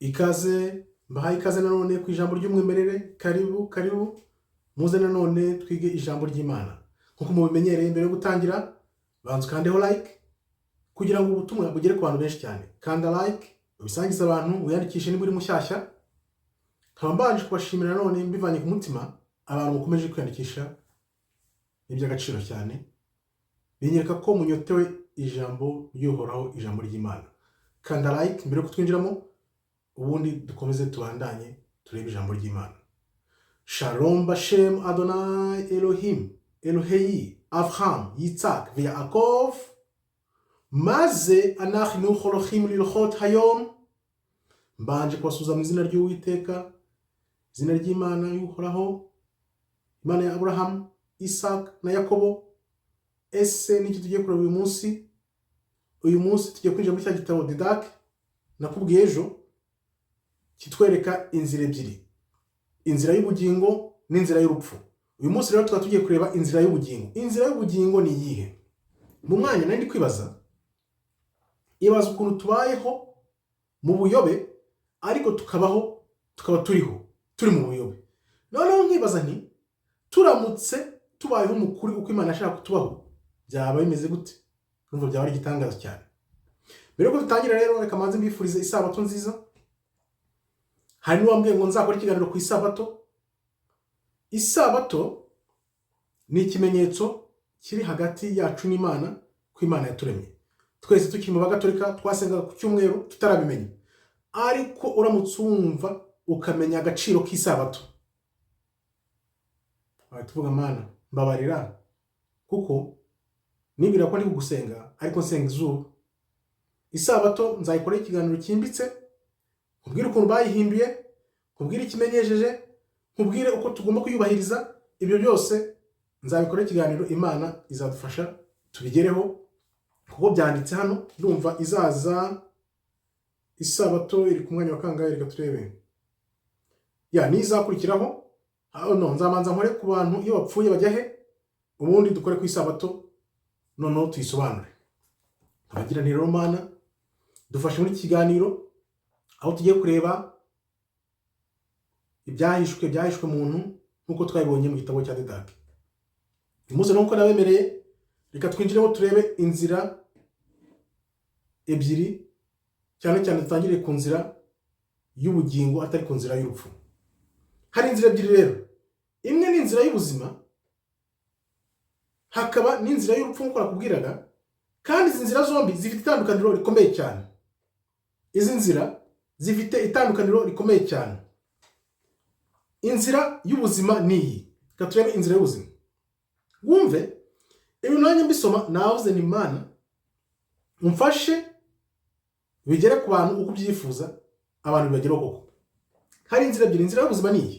Ikaze, mbahaye ikaze nanone ku ijambo ry'umwimerere. Karibu, karibu, muze nanone twige ijambo ry'Imana. Nk'uko mubimenyereye, mbere yo gutangira banza ukandeho like kugira ngo ubutumwa bugere ku bantu benshi cyane. Kanda like, ubisangize abantu, wiyandikishe niba uri mushyashya. Nkaba mbanje kubashimira nanone mbivanye ku mutima abantu mukomeje kwiyandikisha, ni iby'agaciro cyane, binyereka ko munyotewe ijambo ry'Uhoraho, ijambo ry'Imana. Kanda like mbere yo kutwinjiramo, ubundi dukomeze tubandanye turebe ijambo ry'Imana. Shalom bashem Adonai Elohim Elohei Avraham Yitzhak veYaakov. Maze anachnu holochim lilchot hayom. Mbanje kubasuhuza mu izina ry'Uwiteka, izina ry'Imana y'Uhoraho, Imana ya Aburahamu, Isaac na Yakobo. Ese niki tugiye kureba uyu munsi? Uyu munsi tugiye kwinjira muri cya gitabo Didache nakubwiye ejo, kitwereka inzira ebyiri, inzira y'ubugingo n'inzira y'urupfu. Uyu munsi rero tukaba tugiye kureba inzira y'ubugingo. Inzira y'ubugingo ni iyihe? Mu mwanya nari ndi kwibaza, ibaza ukuntu tubayeho mu buyobe, ariko tukabaho, tukaba turiho turi mu buyobe. Noneho nkibaza nti: turamutse tubayeho mu kuri uko Imana ashaka kutubaho, byaba bimeze gute? Urumva byaba ari igitangaza cyane. Mbere yuko dutangira rero, reka manze mbifurize isabato nziza. Hari n'uwambwiye ngo nzakore ikiganiro ku isabato. Isabato ni ikimenyetso kiri hagati yacu n'Imana, ko Imana yaturemye. Twese tukiri mu Bagatolika twasengaga ku cyumweru tutarabimenya, ariko uramutse wumva ukamenya agaciro k'isabato, wahita uvuga: "Mana, mbabarira, kuko nibwira ko ndi kugusenga ariko nsenga izuba." Isabato nzayikoraho ikiganiro cyimbitse, nkubwire ukuntu bayihinduye, nkubwire ikimenyesheje, nkubwire uko tugomba kuyubahiriza. Ibyo byose nzabikora ikiganiro. Imana izadufasha tubigereho, kuko byanditse hano. Ndumva izaza, isabato iri ku mwanya wa kangahe? Reka turebe. Ya nizakurikiraho. No nzabanza nkore ku bantu iyo bapfuye bajya he, ubundi dukore ku isabato, noneho tuyisobanure. Abagira nti rero, Mana dufashe muri iki kiganiro aho tugiye kureba ibyahishwe muntu nk'uko twabibonye mu gitabo cya Didache. Uyu munsi, nk'uko nabemereye, reka twinjiremo turebe inzira ebyiri, cyane cyane dutangire ku nzira y'ubugingo atari ku nzira y'urupfu. Hari inzira ebyiri rero. Imwe ni inzira y'ubuzima, hakaba n'inzira y'urupfu nk'uko nakubwiraga. Kandi izi nzira zombi zifite itandukaniro rikomeye cyane. Izi nzira zifite itandukaniro rikomeye cyane. Inzira y'ubuzima ni iyi. Reka turebe inzira y'ubuzima. Wumve ibintu nanjye mbisoma navuze ni: "Imana umfashe bigere ku bantu uko ubyifuza, abantu bibageraho koko." Hari inzira ebyiri. Inzira y'ubuzima ni iyi: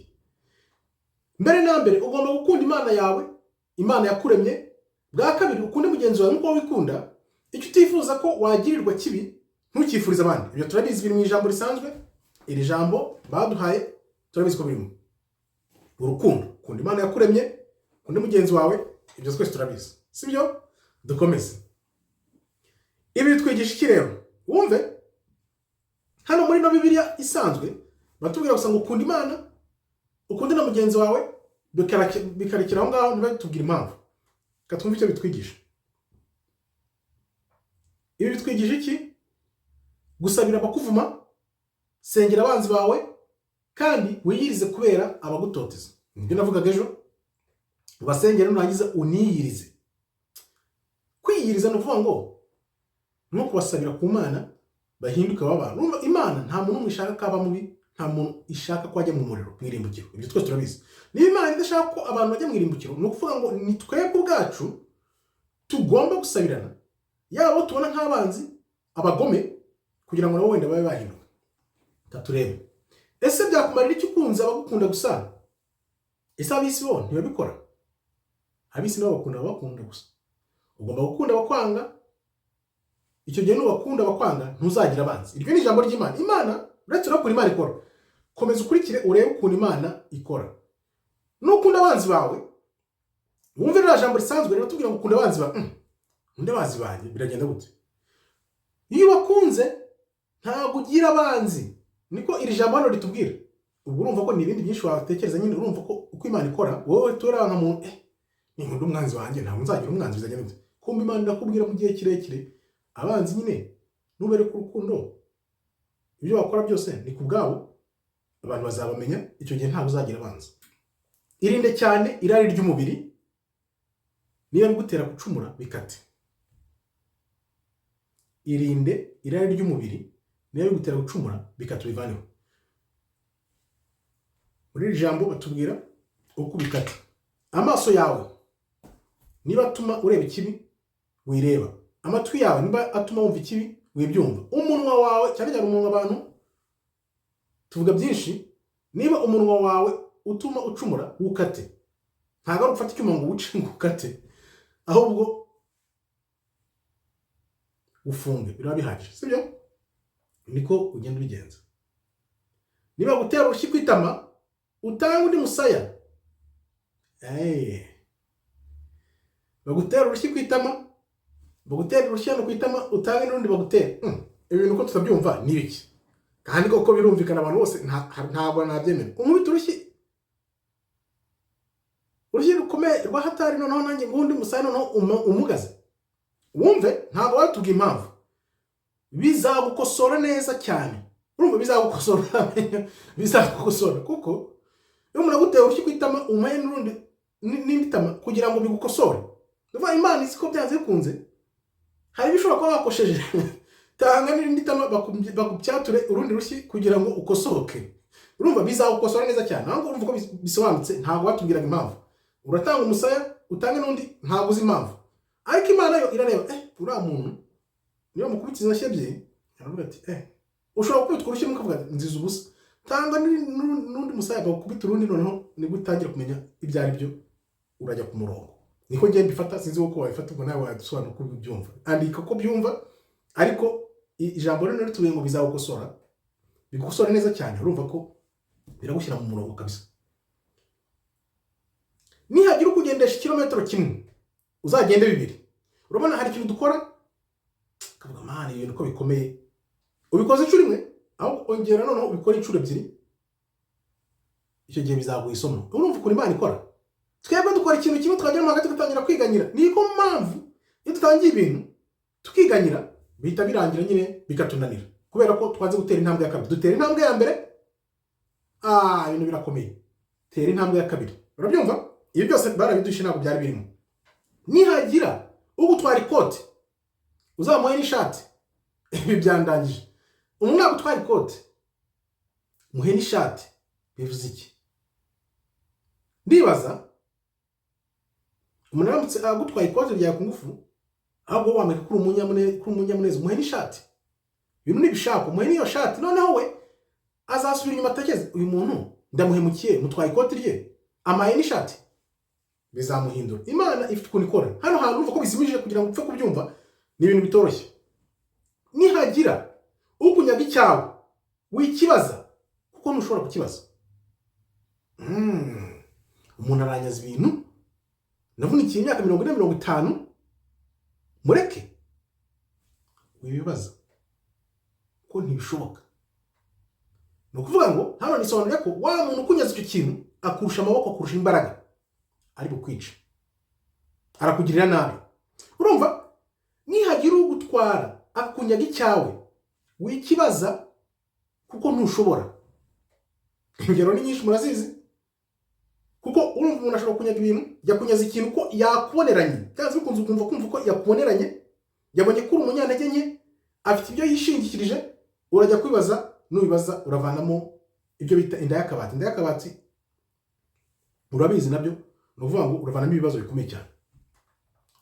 mbere na mbere ugomba gukunda Imana yawe, Imana yakuremye. Bwa kabiri, ukunde mugenzi wawe nk'uko wikunda. Icyo utifuza ko wagirirwa kibi, ntukifurize abandi. Ibyo turabizi, biri mu ijambo risanzwe. Iri jambo baduhaye turabizi ko birimo urukundo: kunda Imana yakuremye, ukunde mugenzi wawe. Ibyo twese turabizi, sibyo? Dukomeze. Ibi bitwigisha iki rero? Wumve hano muri no Bibiliya isanzwe batubwira gusa ngo ukunda Imana, ukunde na mugenzi wawe, bikarekera aho ngaho, ntibatubwire impamvu. Reka twumve icyo bitwigisha. Ibi bitwigisha iki? Gusabira abakuvuma, sengera abanzi bawe, kandi wiyirize kubera abagutoteza. Nibyo navugaga ejo. Ubasengere, nurangiza uniyirize. Kwiyiriza ni ukuvuga ngo no kubasabira ku Mana bahinduke baba. Urumva, Imana nta muntu n'umwe ishaka ko aba mubi, nta muntu ishaka ko ajya mu muriro, mu irimbukiro. Ibyo twese turabizi. Niba Imana idashaka ko abantu bajya mu irimbukiro, ni ukuvuga ngo ni twebwe ubwacu tugomba gusabirana, yaba abo tubona nk'abanzi, abagome, kugira ngo nabo wenda babe bahinduka. Reka turebe. Ese byakumarira icyo ukunze abagukunda gusa? Ese ab'isi bo ntibabikora? Ab'isi nabo bakunda ababakunda gusa. Ugomba gukunda abakwanga. Icyo gihe nubakunda abakwanga, ntuzagira abanzi. Iryo ni ijambo ry'Imana. Imana, uretse ukuntu Imana ikora, komeza ukurikire urebe ukuntu Imana ikora. Nukunda abanzi bawe, wumve ririya jambo risanzwe riratubwira ngo ukunda abanzi bawe. Undi abanzi banjye biragenda gute? Iyo ubakunze ntabwo ugira abanzi. Niko iri jambo hano ritubwira. Ubwo urumva ko ni ibindi byinshi watekereza nyine. Urumva ko uko Imana ikora, wowe tura nka muntu, ninkunda umwanzi wanjye ntabwo nzagira umwanzi, bizagenda bite? Kumva Imana irakubwira mu gihe kirekire, abanzi nyine nubereka urukundo, ibyo wakora byose ni ku bwabo, abantu bazabamenya. Icyo gihe ntabwo uzagira abanzi. Irinde cyane irari ry'umubiri. Niba bigutera gucumura, bikate. Irinde irari ry'umubiri, niba bigutera gucumura, bikate, ubivaneho. Muri iri jambo batubwira uko ubikata. Amaso yawe niba atuma ureba ikibi, wireba. Amatwi yawe niba atuma wumva ikibi, wibyumva. Umunwa wawe, cyane cyane umunwa, abantu tuvuga byinshi, niba umunwa wawe utuma ucumura, wukate. Ntabwo ari ufata icyuma ngo uwuce, ngo ukate, ahubwo ufunge, biraba bihagije, sibyo? Niko ugenda ubigenza. Niba gutera urushyi ku itama, utanga undi musaya. Bagutera urushyi ku itama, bagutera urushyi hano ku itama, utange n'urundi bagutera. Ibi bintu uko tutabyumva ni ibiki? Kandi koko birumvikana, abantu bose ntabwo nabyemera. Unkubita urushyi, urushyi rukomeye rwa hatari, noneho nanjye ngundi musaya, noneho umugaze wumve. Ntabwo watubwiye impamvu. Bizagukosora neza cyane. Urumva bizagukosora, bizagukosora, kuko iyo umuntu aguteye urushyi ku itama, umuhe n'urundi, n'indi tama kugira ngo bigukosore. Nukuvuga Imana izi ko byanze bikunze hari ibyo ushobora kuba wakosheje. Tanga n'irindi tama, bakubyature urundi rushyi kugira ngo ukosoke. Urumva bizagukosora neza cyane. Ntabwo urumva ko bisobanutse? Ntabwo batubwiraga impamvu. Uratanga umusaya, utange n'undi, ntabwo uzi impamvu. Ariko Imana yo irareba, uriya muntu niba mukubita izo nshyi ebyiri, aravuga ati ushobora gukubitwa urushyi mukavuga ati nziza ubusa. Tanga n'undi musaya, bakubita urundi, noneho nibwo utangira kumenya ibyo ari byo, urajya ku murongo. Niko ngiye mbifata, sinzi uko wabifata. Ubwo nawe wadusobanura uko ubyumva, andika uko byumva. Ariko ijambo rino ritubwiye ngo bizagukosora, bigukosora neza cyane. Urumva ko biragushyira mu murongo kabisa. Nihagira ukugendesha ikirometero 1, uzagende 2. Urabona hari ikintu dukora ukavuga: "Mani, ibintu ko bikomeye." Ubikoze inshuro imwe, aho ongera noneho ubikore inshuro ebyiri. Icyo gihe bizaguha isomo. Urumva ukuntu Imana ikora? Twebwe dukora ikintu kimwe, twagera mo hagati tugatangira kwiganyira. Niko mpamvu iyo dutangiye ibintu tukiganyira, bihita birangira nyine bikatunanira, kubera ko twanze gutera intambwe ya kabiri. Dutera intambwe ya mbere, ibintu birakomeye. Tera intambwe ya kabiri. Urabyumva? Ibi byose barabidushe, ntabwo byari birimo. Nihagira ugutwara ikote, uzamuhe n'ishati. Ibi byandangije. Umuntu nagutwara ikote, muhe n'ishati. Bivuze iki? Ndibaza, umuntu aramutse agutwaye ikote ryawe ku ngufu, ahubwo wamwereka ko uri umunyamuneza, umuhe n'ishati. Ibintu nibishaka, umuhe n'iyo shati. Noneho we azasubira inyuma atekereze: "Uyu muntu ndamuhemukiye, mutwaye ikoti rye, amaye n'ishati." Bizamuhindura. Imana ifite ukuntu ikora. Hano hantu urumva ko bizimije, kugira ngo upfe kubyumva ni ibintu bitoroshye. Nihagira ukunyaga icyawe, wikibaza, kuko ntushobora kukibaza. Umuntu aranyaza ibintu navunikiye imyaka 40, 50, mureke. Wibibaza ko ntibishoboka. Ni ukuvuga ngo hano nisobanuye ko wa muntu ukunyaza icyo kintu akurusha amaboko, akurusha imbaraga, ari bukwica, arakugirira nabi. Urumva, nihagira ugutwara akakunyaga icyawe, wikibaza kuko ntushobora. Ingero ni nyinshi, murazizi. Kuko urumva umuntu ashobora kunyaga ibintu, yakunyaza ikintu ko yakuboneranye, byanze bikunze ukumva kumva ko yakuboneranye, yabonye ko uri umunyantege nke, afite ibyo yishingikirije. Urajya kwibaza, nubibaza uravanamo ibyo bita inda y'akabati. Inda y'akabati urabizi nabyo, ni ukuvuga ngo uravanamo ibibazo bikomeye cyane.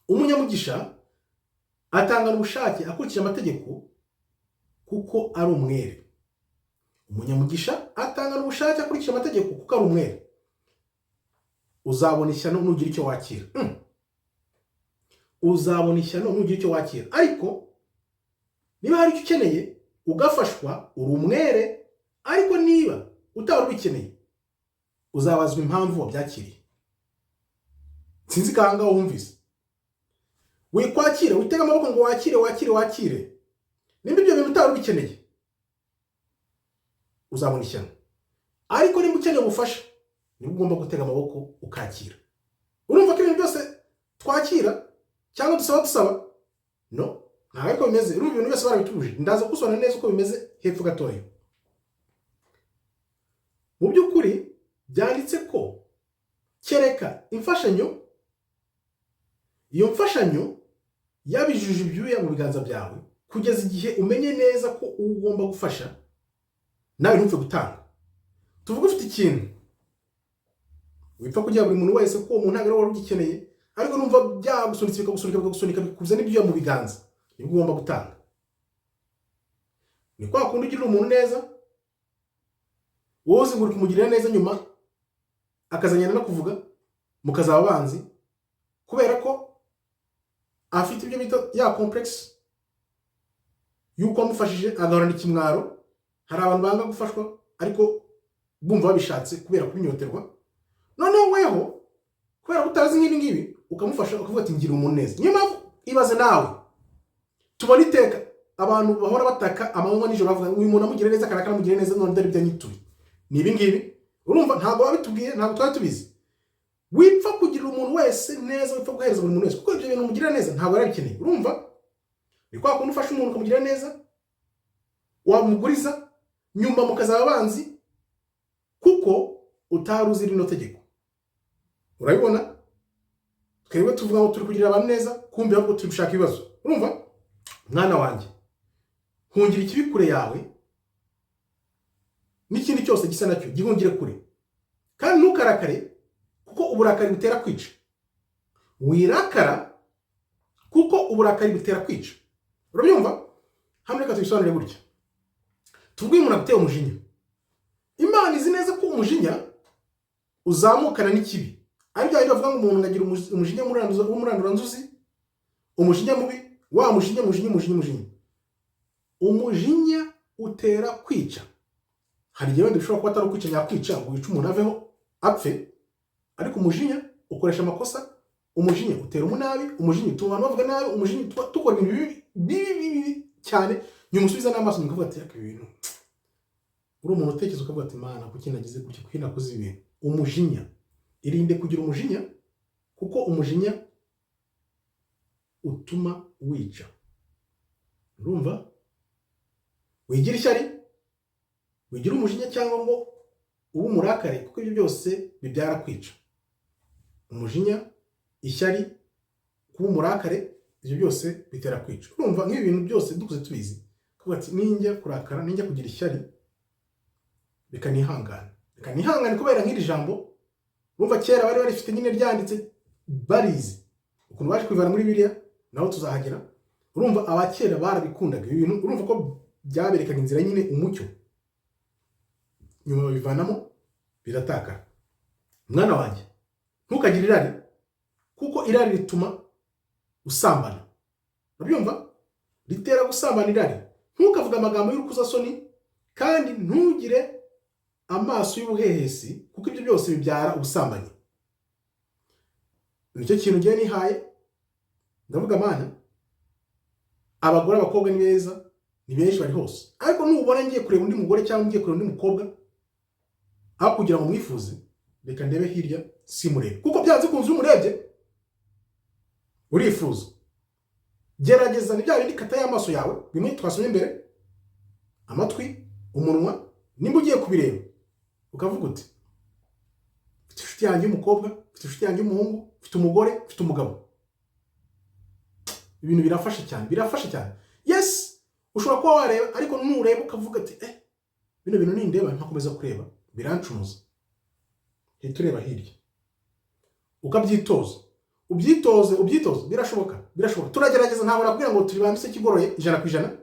Umunyamugisha atangana ubushake akurikije amategeko kuko ari umwere. Umunyamugisha atangana ubushake akurikije amategeko kuko ari umwere. Uzabona ishyano nugira icyo wakira. Uzabona ishyano nugira icyo wakira. Ariko niba hari icyo ukeneye ugafashwa, uri umwere. Ariko niba utari ubikeneye, uzabazwa impamvu wabyakiriye. Sinzi kanga wumvise. Wikwakira, witega amaboko ngo wakire, wakire, wakire, nimba ibyo bintu utari ubikeneye. Uzabona ishyano. Ariko niba ukeneye ubufasha, nibwo ugomba gutega amaboko ukakira. Urumva ko ibintu byose twakira cyangwa dusaba no ntabwo ariko bimeze. Urumva ibintu byose barabitubuje. Ndaza gusobanura neza uko bimeze hepfo gatoya. Mu by'ukuri byanditse ko kereka imfashanyo, iyo mfashanyo yabijije ibyuya mu biganza byawe, kugeza igihe umenye neza ko uwo ugomba gufasha nawe ntupfe gutanga. Tuvuge ufite ikintu, wipfa kugira buri muntu wese, kuko uwo muntu ntabwo ari wowe wari ugikeneye, ariko numva byagusunitse, bikagusunika, bikagusunika, bikuzana ibyuya mu biganza, nibwo ugomba gutanga. Ni kwa kundi ugirira umuntu neza, wowe uzi ngo uri kumugirira neza, nyuma akazanyana no kuvuga, mukazaba abanzi, kubera ko afite ibyo bita ya complex y'uko wamufashije, agahorana ikimwaro. Hari abantu banga gufashwa ariko bumva babishatse kubera kubinyoterwa. Noneho weho kubera ko utazi nk'ibi ngibi, ukamufasha, ukavuga ati: "Ngira umuntu neza." Niyo mpamvu, ibaze nawe, tubona iteka abantu bahora bataka amanywa nijoro, bavuga ngo uyu muntu amugire neza, kanaka amugire neza, none dore ibyo anyituye ni ibi ngibi. Urumva ntabwo babitubwiye, ntabwo twari tubizi. Wipfa kugirira umuntu wese neza, wipfa guhereza buri muntu wese, kuko ibyo bintu umugirira neza ntabwo yarabikeneye. Urumva ni kwa kundi ufasha umuntu ukamugirira neza, wamuguriza, nyuma mukazaba abanzi kuko utari uzi rino tegeko. Urabibona, twebwe tuvuga ngo turi kugirira abantu neza, kumbi ahubwo turi gushaka ibibazo. Urumva, mwana wanjye, hungira ikibi kure yawe, n'ikindi cyose gisa nacyo gihungire kure, kandi ntukarakare, kuko uburakari butera kwica. Wirakara, kuko uburakari butera kwica. Urabyumva? Hano reka tubisobanure gutya. Tuvuge umuntu aguteye umujinya. Imana izi neza ko umujinya uzamukana n'ikibi, ari bya bindi bavuga ngo umuntu agira umujinya w'umuranduranzuzi, umujinya mubi, wa mujinya, umujinya, umujinya, umujinya. Umujinya utera kwica. Hari igihe wenda bishobora kuba atari ukwica nyakwica ngo wice umuntu aveho apfe, ariko umujinya ukoresha amakosa, umujinya utera umunabi, umujinya utuma abantu bavuga nabi, umujinya utuma dukora ibintu bibi bibi bibi bibi cyane. Nyuma usubiza n'amaso inyuma ukavuga ati: "Ariko ibi bintu", uri umuntu utekereza, ukavuga ati: "Mana, kuki nagize gutya? Kuki nakoze ibi bintu?" Umujinya, irinde kugira umujinya, kuko umujinya utuma wica. Urumva, wigira ishyari, wigira umujinya cyangwa ngo ube umurakare, kuko ibyo byose bibyara kwica. Umujinya, ishyari, kuba umurakare, ibyo byose bitera kwica. Urumva nk'ibi bintu byose dukuze tubizi, kuvuga ati: "Ninjya kurakara, ninjya kugira ishyari, reka nihangane, reka nihangane," kubera nk'iri jambo. Urumva kera bari barifite nyine ryanditse, barizi ukuntu baje kubivana muri Bibiliya, naho tuzahagera. Urumva abakera barabikundaga ibi bintu. Urumva ko byaberekaga inzira nyine, umucyo. Nyuma babivanamo, biratakara. Mwana wanjye, ntukagire irari, kuko irari rituma usambana. Urabyumva? Ritera gusambana, irari. Ntukavuge amagambo y'urukozasoni, kandi ntugire amaso y'ubuhehesi, kuko ibyo byose bibyara ubusambanyi. Nicyo kintu ngiye nihaye. Ndavuga: "Mana, abagore, abakobwa ni beza, ni benshi, bari hose, ariko nubona ngiye kureba undi mugore cyangwa ngiye kureba undi mukobwa, aho kugira ngo mwifuze, reka ndebe hirya simurebe, kuko byanze kunze iyo umurebye urifuza." Gerageza, ni bya bindi, kata y'amaso yawe, bimwe twasomye imbere, amatwi, umunwa. Nimba ugiye kubireba ukavuga uti: "Mfite inshuti yanjye y'umukobwa, mfite inshuti yanjye y'umuhungu, mfite umugore, mfite umugabo." Ibintu birafasha cyane, birafasha cyane. Yes, ushobora kuba wareba, ariko nureba ukavuga ati: "Eh, bino bintu nindeba nkakomeza kureba birancumuza," hita ureba hirya. Ukabyitoza, ubyitoze, ubyitoze. Birashoboka, birashoboka, turagerageza. Ntabwo nakubwira ngo turi bambise kigoroye 100%,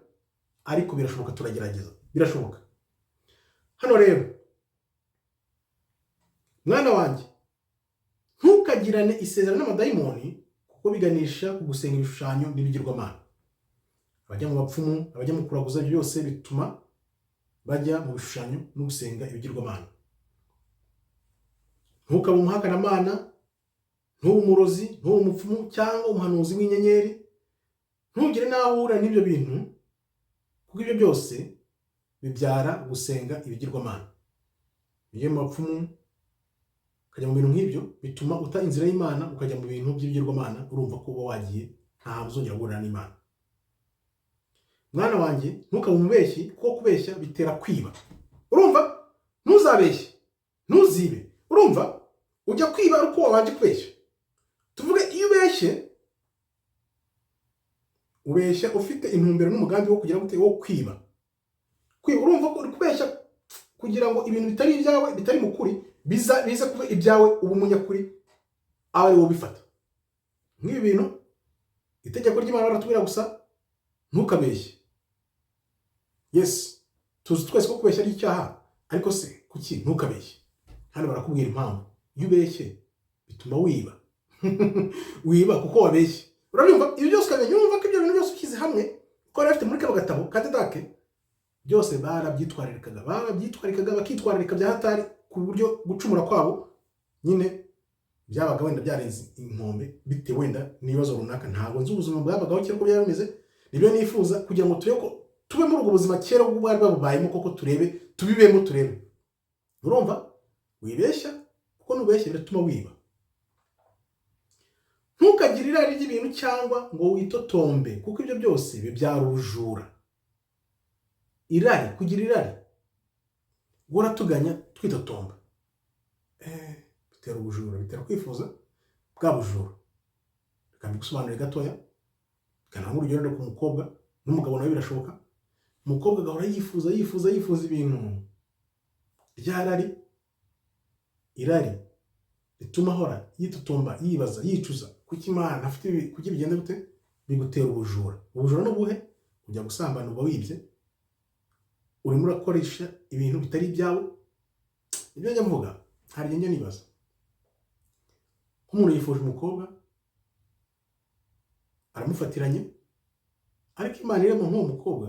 ariko birashoboka, turagerageza, birashoboka. Hano rero, mwana wanjye, ntukagirane isezerano n'amadayimoni, kuko biganisha ku gusenga ibishushanyo n'ibigirwamana. Abajya mu bapfumu, abajya mu kuraguza, ibyo byose bituma bajya mu bishushanyo no gusenga ibigirwamana. Ntukabe umuhakanamana, ntube umurozi, ntube umupfumu cyangwa umuhanuzi w'inyenyeri. Ntugire n'aho uhurira n'ibyo bintu, kuko ibyo byose bitera bibyara gusenga ibigirwamana. Iyo mu bapfumu, ukajya mu bintu nk'ibyo, bituma uta inzira y'Imana, ukajya mu bintu by'ibigirwamana. Urumva ko uba wagiye, nta hantu uzongera guhurira n'Imana. Mwana wanjye, ntukabe umubeshyi, kuko kubeshya bitera kwiba. Urumva, ntuzabeshye, ntuzibe. Urumva, ujya kwiba ari uko wabanje kubeshya. Tuvuge iyo ubeshye, ubeshya ufite intumbero n'umugambi wo kugira gute? Wo kwiba. Kwiba, urumva ko uri kubeshya kugira ngo ibintu bitari ibyawe, bitari mu kuri, biza bize kuba ibyawe, uba umunyakuri, aba ari wowe ubifata. Nk'ibi bintu, itegeko ry'Imana baratubwira gusa ntukabeshye. Yes, tuzi twese ko kubeshya ari icyaha, ariko se kuki ntukabeshye? Hano barakubwira impamvu. Iyo ubeshye bituma wiba, wiba kuko wabeshye. Urabyumva? Ibi byose ukamenya, urumva ko ibyo bintu byose ushyize hamwe, ko bari bafite muri kano gatabo ka Didake, byose barabyitwararikaga, barabyitwararikaga, bakitwararika bya hatari, ku buryo gucumura kwabo nyine byabaga wenda byarenze inkombe, bitewe wenda n'ibibazo runaka. Ntabwo nzi ubuzima bwabagaho kera uko byari bimeze. Nibyo nifuza kugira ngo turebe ko tube muri ubwo buzima kera ubwo bwari babubayemo koko, turebe, tubibemo, turebe. Urumva, wibeshya, kuko nubeshya biratuma wiba. Ntukagire irari ry'ibintu cyangwa ngo witotombe, kuko ibyo byose bibyara ubujura. Irari, kugira irari, guhora tuganya, twitotomba, bitera ubujura, bitera kwifuza bwa bujura. Reka mbigusobanurire gatoya. Reka ntange urugero ku mukobwa n'umugabo, nawe birashoboka. Umukobwa agahora yifuza, yifuza, yifuza ibintu, rya rari, irari rituma ahora yitotomba, yibaza, yicuza, kuki Imana afite ibi, kuki bigenda gute? Bigutera ubujura. Ubujura ni ubuhe? Ujya gusambana, uba wibye, urimo urakoresha ibintu bitari ibyawe. Ibyo njya mvuga, hari igihe njya nibaza nk'umuntu yifuje umukobwa, aramufatiranye, ariko Imana irema nk'uwo mukobwa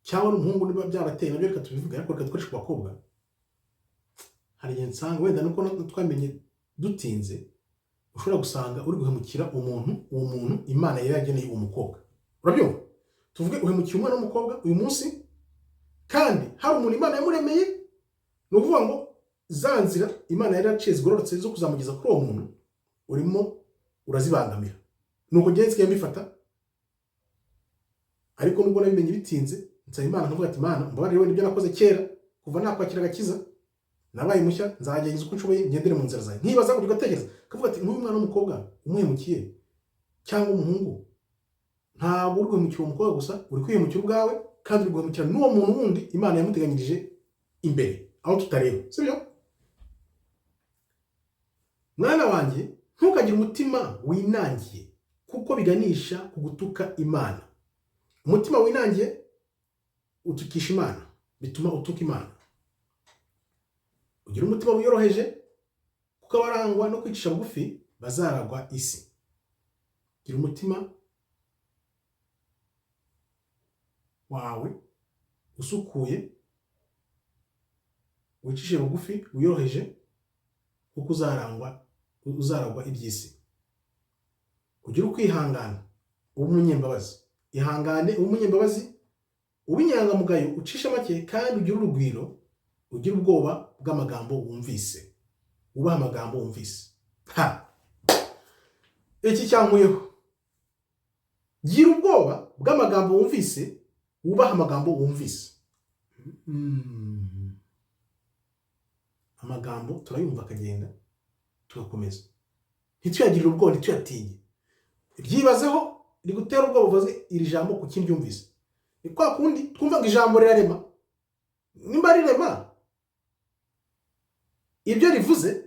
cyangwa n'umuhungu, niba byarateye nabyo reka tubivuge, ariko reka dukoreshe ku bakobwa. Hari igihe nsanga wenda nuko twamenye dutinze, ushobora gusanga uri guhemukira umuntu, uwo muntu Imana yari yageneye uwo mukobwa. Urabyumva? Tuvuge uhemukiye umwana w'umukobwa uyu munsi, kandi hari umuntu Imana yamuremeye. Ni ukuvuga ngo za nzira Imana yari yaciye zigororotse zo kuzamugeza kuri uwo muntu, urimo urazibangamira. Nuko ngenzi nsigaye mbifata, ariko nubwo nabimenye bitinze, nsaba Imana, nkavuga ati: "Imana, mbabarire wenda ibyo nakoze kera. Kuva nakwakira agakiza nabaye mushya, nzagerageza uko nshoboye ngendere mu nzira zawe." Nkibaza ngo ugatekereza, kavuga ati: "Nk'uyu mwana w'umukobwa umuhemukiye cyangwa umuhungu, ntabwo uri guhemukira uwo mukobwa gusa, uri kwihemukira ubwawe, kandi uri guhemukira n'uwo muntu wundi Imana yamuteganyirije imbere aho tutareba." Sibyo? Mwana wanjye, ntukagire umutima winangiye, kuko biganisha ku gutuka Imana. Umutima winangiye utukisha Imana, bituma utuka Imana. Ugira umutima wiyoroheje, kuko abarangwa no kwicisha bugufi bazaragwa isi. Gira umutima wawe usukuye, wicishe bugufi, wiyoroheje, kuko uzaragwa iby'isi. Ugire ukwihangana, ube umunyembabazi. Ihangane, ube umunyembabazi, ube inyangamugayo, ucishe make, kandi ugire urugwiro, ugire ubwoba bw'amagambo wumvise, wubahe amagambo wumvise. Ha, iki cyankuyeho: gira ubwoba bw'amagambo wumvise, wubahe amagambo wumvise. Amagambo turayumva akagenda, tugakomeza, ntituyagirire ubwoba, ntituyatinye. Ryibazeho, rigutera ubwoba, uvuze iri jambo kuki ndyumvise? Ni kwa kundi twumva ngo ijambo rirarema. Nimba rirema, ibyo rivuze,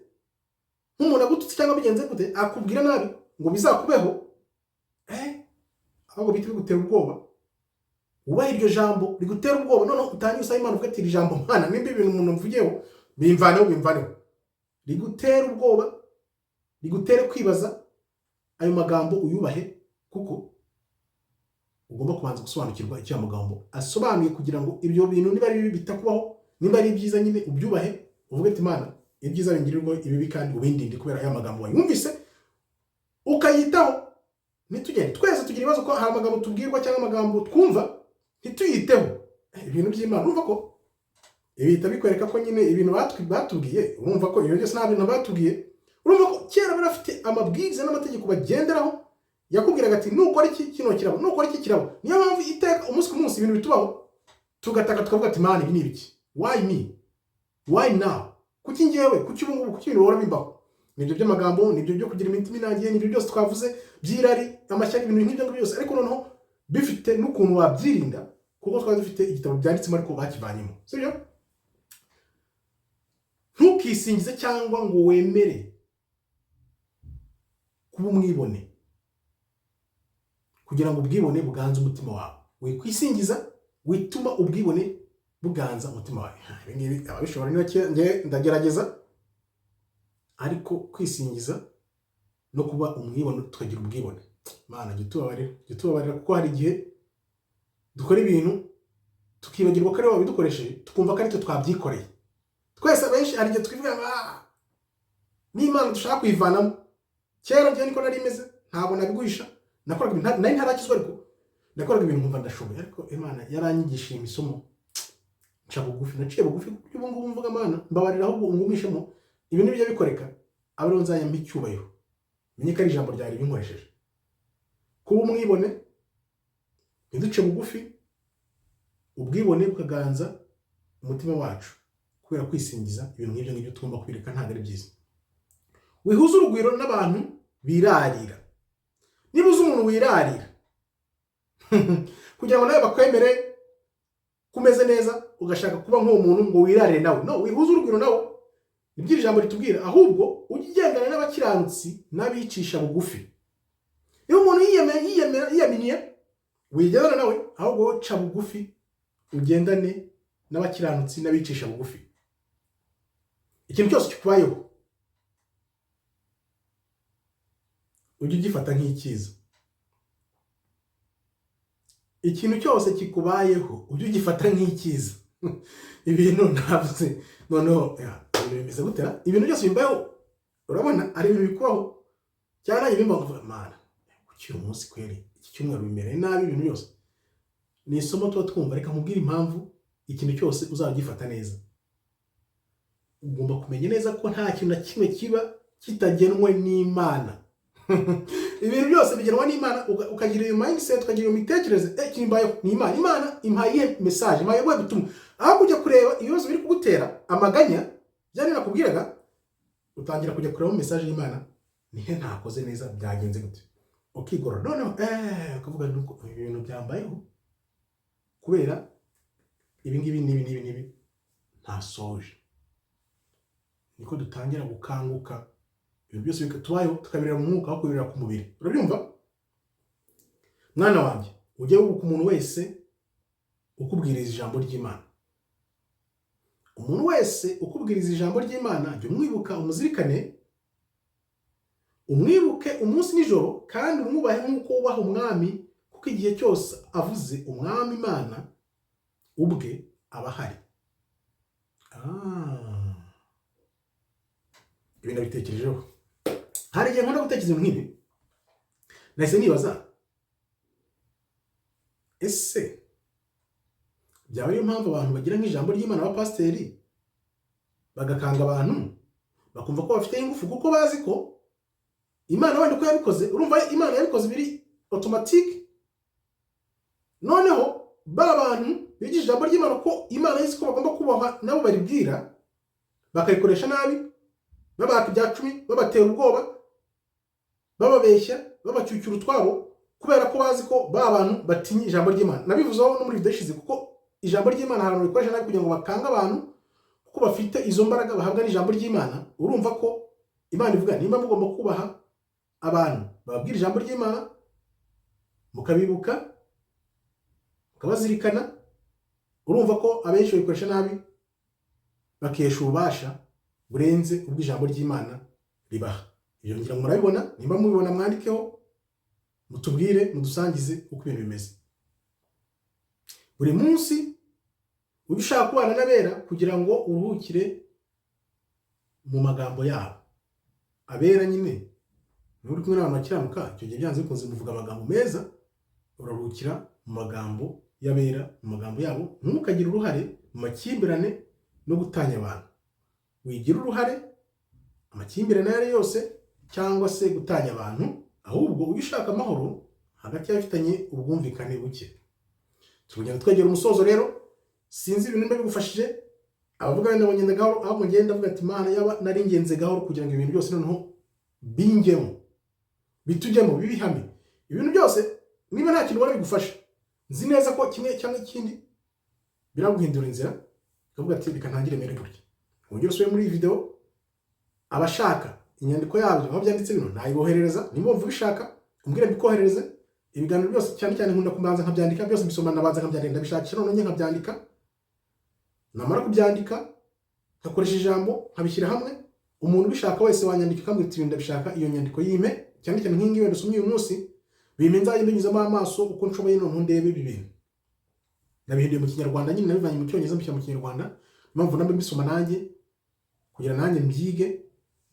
nk'umuntu agututse cyangwa bigenze gute, akubwira nabi ngo bizakubeho, ahubwo bihita bigutera ubwoba. Wubahe iryo jambo, rigutera ubwoba, noneho utangire usaba Imana, uvuga ati: "Iri jambo, Mana, nimba ibintu umuntu mvugeho, bimvaneho, bimvaneho." Rigutera ubwoba, rigutere kwibaza. Ayo magambo uyubahe, kuko ugomba kubanza gusobanukirwa icyo ayo magambo asobanuye, kugira ngo ibyo bintu niba ari bibi bitakubaho, nimba ari ibyiza nyine ubyubahe, uvuge ati: "Imana, ibyiza bingirirwa ibibi kandi ubindinde kubera aya magambo wayumvise ukayitaho." Ntitugende, twese tugira ibibazo ko hari amagambo tubwirwa cyangwa amagambo twumva ntituyiteho. Ibintu by'Imana, urumva ko bihita bikwereka ko nyine ibintu batubwiye, urumva ko ibintu byose nta bintu batubwiye. Urumva ko kera bari bafite amabwiriza n'amategeko bagenderaho, yakubwiraga ati nukora iki kino kirabo, nukora iki kirabo. Niyo mpamvu iteka umunsi ku munsi ibintu bitubaho tugataka, tukavuga ati: "Mana, ibi ni ibiki? Why me? Why now? Kuki njyewe? Kuki ubu ngubu? Kuki ibintu bihora bimbaho?" Nibyo by'amagambo, nibyo byo kugira imitima inangiye, nibyo byose twavuze by'irari, amashyari, ibintu nk'ibyo ngibyo byose. Ariko noneho bifite n'ukuntu wabyirinda, kuko twari dufite igitabo byanditsemo ariko bakivanyemo, sibyo? Ntukisingize cyangwa ngo wemere kuba umwibone, kugira ngo ubwibone buganze umutima wawe. Wikwisingiza, wituma ubwibone buganza umutima wawe. Ibi ngibi ababishobora ni bake, njye ndagerageza. Ariko kwisingiza no kuba umwibone, tukagira ubwibone, Mana jya utubabarira, jya utubabarira, kuko hari igihe dukora ibintu tukibagirwa ko ari wowe wabidukoresheje, tukumva ko ari twe twabyikoreye. Twese abenshi hari igihe twivuga ngo n'Imana dushaka kuyivanamo. Kera njyewe niko nari meze, ntabwo nabiguhisha. Nakoraga ibintu, nari ntarakizwa, ariko nakoraga ibintu nkumva ndashoboye. Ariko Imana yaranyigishije imisomo, nca bugufi, naciye bugufi, kuko ubu ngubu mvuga: "Mana, mbabarira, ahubwo ungumishemo ibintu bijya bikoreka, abe ariho nzajya mpa icyubahiro, menye ko ari ijambo ryawe ribinkoresheje." Kuba umwibone, ntiduce bugufi, ubwibone bukaganza umutima wacu kubera kwisingiza, ibintu nk'ibyo ngibyo tugomba kubireka, ntabwo ari byiza. Wihuza urugwiro n'abantu birarira. Niba uzi umuntu wirarira kugira ngo nawe bakwemere ko umeze neza, ugashaka kuba nk'uwo muntu ngo wirarire nawe, no wihuze urugwiro nawe, nibyo iri jambo ritubwira. Ahubwo ujye ugendana n'abakiranutsi n'abicisha bugufi. Niba umuntu yiyaminiye, wigendana nawe, ahubwo wowe ca bugufi, ugendane n'abakiranutsi n'abicisha bugufi. Ikintu cyose kikubayeho ujye ugifata nk'icyiza. Ikintu cyose kikubayeho ujye ugifata nk'icyiza. Ibintu navuze noneho ya, ibintu bimeze gute? Ibintu byose bimbayeho, urabona ari ibintu bikubaho cyangwa nanjye bimbaho, nkavuga: "Mana, kuki uyu munsi kweri, iki cyumweru bimereye nabi?" Ibintu byose ni isomo tuba twumva. Reka nkubwire impamvu ikintu cyose uzajya ugifata neza. Ugomba kumenya neza ko nta kintu na kimwe kiba kitagenwe n'Imana. Ibintu byose bigenwa n'Imana. Ukagira iyo mindset, ukagira iyo mitekerereze: kimbayeho ni Imana, Imana impaye iyihe message, impaye ubuhe butumwa? Aho kujya kureba ibibazo biri kugutera amaganya, byari nakubwiraga, utangira kujya kureba message y'Imana: nihe ntakoze neza, byagenze gute? Ukigorora, noneho ukavuga nuko ibi bintu byambayeho kubera ibi ngibi n'ibi n'ibi n'ibi ntasoje. Niko dutangira gukanguka, ibintu byose tubayeho tukabireba mu mwuka aho kubireba ku mubiri. Urabyumva, mwana wanjye? Ujye wibuka umuntu wese ukubwiriza ijambo ry'Imana. Umuntu wese ukubwiriza ijambo ry'Imana, jya umwibuka, umuzirikane, umwibuke umunsi nijoro, kandi umwubahe nk'uko wubaha Umwami, kuko igihe cyose avuze, Umwami Imana ubwe aba ahari. Ibi nabitekerejeho. Hari igihe nkunda gutekereza ibintu nk'ibi. Nahise nibaza: ese byaba ariyo mpamvu abantu bagira nk'ijambo ry'Imana, abapasiteri bagakanga abantu, bakumva ko bafite ingufu, kuko bazi ko Imana wenda uko yabikoze, urumva Imana yabikoze biri automatique, noneho ba bantu bigisha ijambo ry'Imana ko Imana izi ko bagomba kubahwa, nabo baribwira bakarikoresha nabi, babaka ibya cumi, babatera ubwoba, bababeshya, babacyucyura utwabo, kubera ko bazi ko ba bantu batinya ijambo ry'Imana? Nabivuzeho no muri video ishize, kuko ijambo ry'Imana hari abantu barikoresha nabi kugira ngo bakange abantu, kuko bafite izo mbaraga bahabwa n'ijambo ry'Imana. Urumva ko Imana ivuga: nimba mugomba kubaha abantu bababwira ijambo ry'Imana, mukabibuka, mukabazirikana, urumva ko abenshi babikoresha nabi, bakesha ububasha burenze ubw'ijambo ry'Imana ribaha. Ibyo ngira ngo murabibona. Nimba mubibona, mwandikeho, mutubwire, mudusangize uko ibintu bimeze. Buri munsi ujye ushaka kubana n'abera kugira ngo uruhukire mu magambo yabo. Abera nyine, niba uri kumwe n'abantu bakiranuka, icyo gihe byanze bikunze muvuga amagambo meza, uraruhukira mu magambo yabo. y'abera mu magambo yabo. Ntukagire uruhare mu makimbirane no gutanya abantu. Wigira uruhare amakimbirane ayo ari yo yose cyangwa se gutanya abantu, ahubwo ujye ushaka amahoro hagati y'abafitanye ubwumvikane buke. Tugenda twegera umusozo rero. Sinzi ibintu niba bigufashije. Abavuga wenda ngo ngenda gahoro, ahubwo ngenda ndavuga ati: "Imana, yaba nari ngenze gahoro kugira ngo ibintu byose noneho bingemo, bitujyemo, bibe ihame." Ibintu byose, niba nta kintu ubona bigufasha, nzi neza ko kimwe cyangwa ikindi biraguhindura inzira, ukavuga ati: "Reka ntangire mere gutya." Wongere usubire muri iyi video. Abashaka inyandiko yabyo aho byanditse bino, nayiboherereza. Niba wumva ubishaka, umbwire mbikoherereze. Ibiganiro byose, cyane cyane nkunda kubanza nkabyandika byose, mbisoma, nabanza nkabyandika, ndabishakisha, noneho njye nkabyandika. Namara kubyandika, nkakoresha ijambo, nkabishyira hamwe. Umuntu ubishaka wese wanyandika akambwira ati: "Ndabishaka, iyo nyandiko yime," cyane cyane nk'iyi ngiyi wenda usomye uyu munsi, bimpe, nzajya mbinyuzamo amaso uko nshoboye, noneho ndebe ibi bintu. Nabihinduye mu Kinyarwanda nyine, nabivanye mu Cyongereza mbishyira mu Kinyarwanda. Impamvu nabyo mbisoma nanjye kugira nanjye mbyige,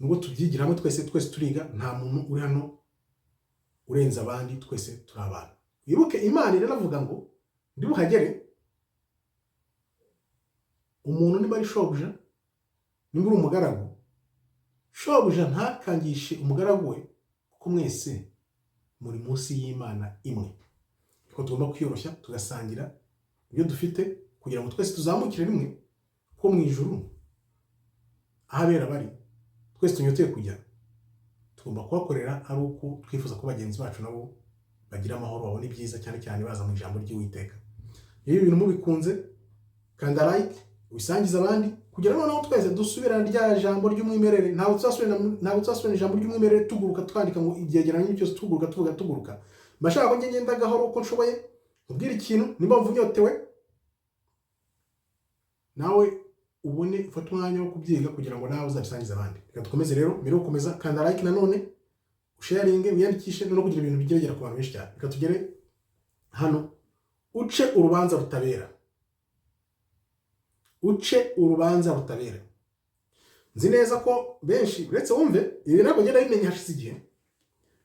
nubwo tubyigira hamwe twese, twese turiga. Nta muntu uri hano urenze abandi, twese turi abantu. Wibuke Imana iranavuga ngo ndi buhagere. Umuntu niba ari shobuja, niba uri umugaragu, shobuja ntakangishe umugaragu we, kuko mwese muri munsi y'Imana imwe. Niko tugomba kwiyoroshya, tugasangira ibyo dufite kugira ngo twese tuzamukire rimwe, ko mu ijuru aho abera bari twese tunyoteye kujya, tugomba kuhakorera ari uko twifuza ko bagenzi bacu nabo bagira amahoro, babona ibyiza, cyane cyane baza mu ijambo ry'Uwiteka. Niba ibintu mubikunze, kanda like, ubisangize abandi, kugira noneho twese dusubirane rya jambo ry'umwimerere. Ntabwo tuzasubirana ijambo ry'umwimerere tuguruka, twandika ngo ibyegeranyo byose, tuguruka, tuvuga, tuguruka. Mbashaka ko njye ngenda gahoro uko nshoboye, nkubwire ikintu. Niba wumva unyotewe nawe, ubone ufate umwanya wo kubyiga kugira ngo nawe uzabisangize abandi. Reka dukomeze rero. Mbere yo gukomeza, kanda like nanone, usharinge, wiyandikishe no kugira ibintu bijye bigera ku bantu benshi cyane. Reka tugere hano. Uce urubanza rutabera, uce urubanza rutabera. Nzi neza ko benshi, uretse wumve ibi, ntabwo ngenda bimenya hashize igihe.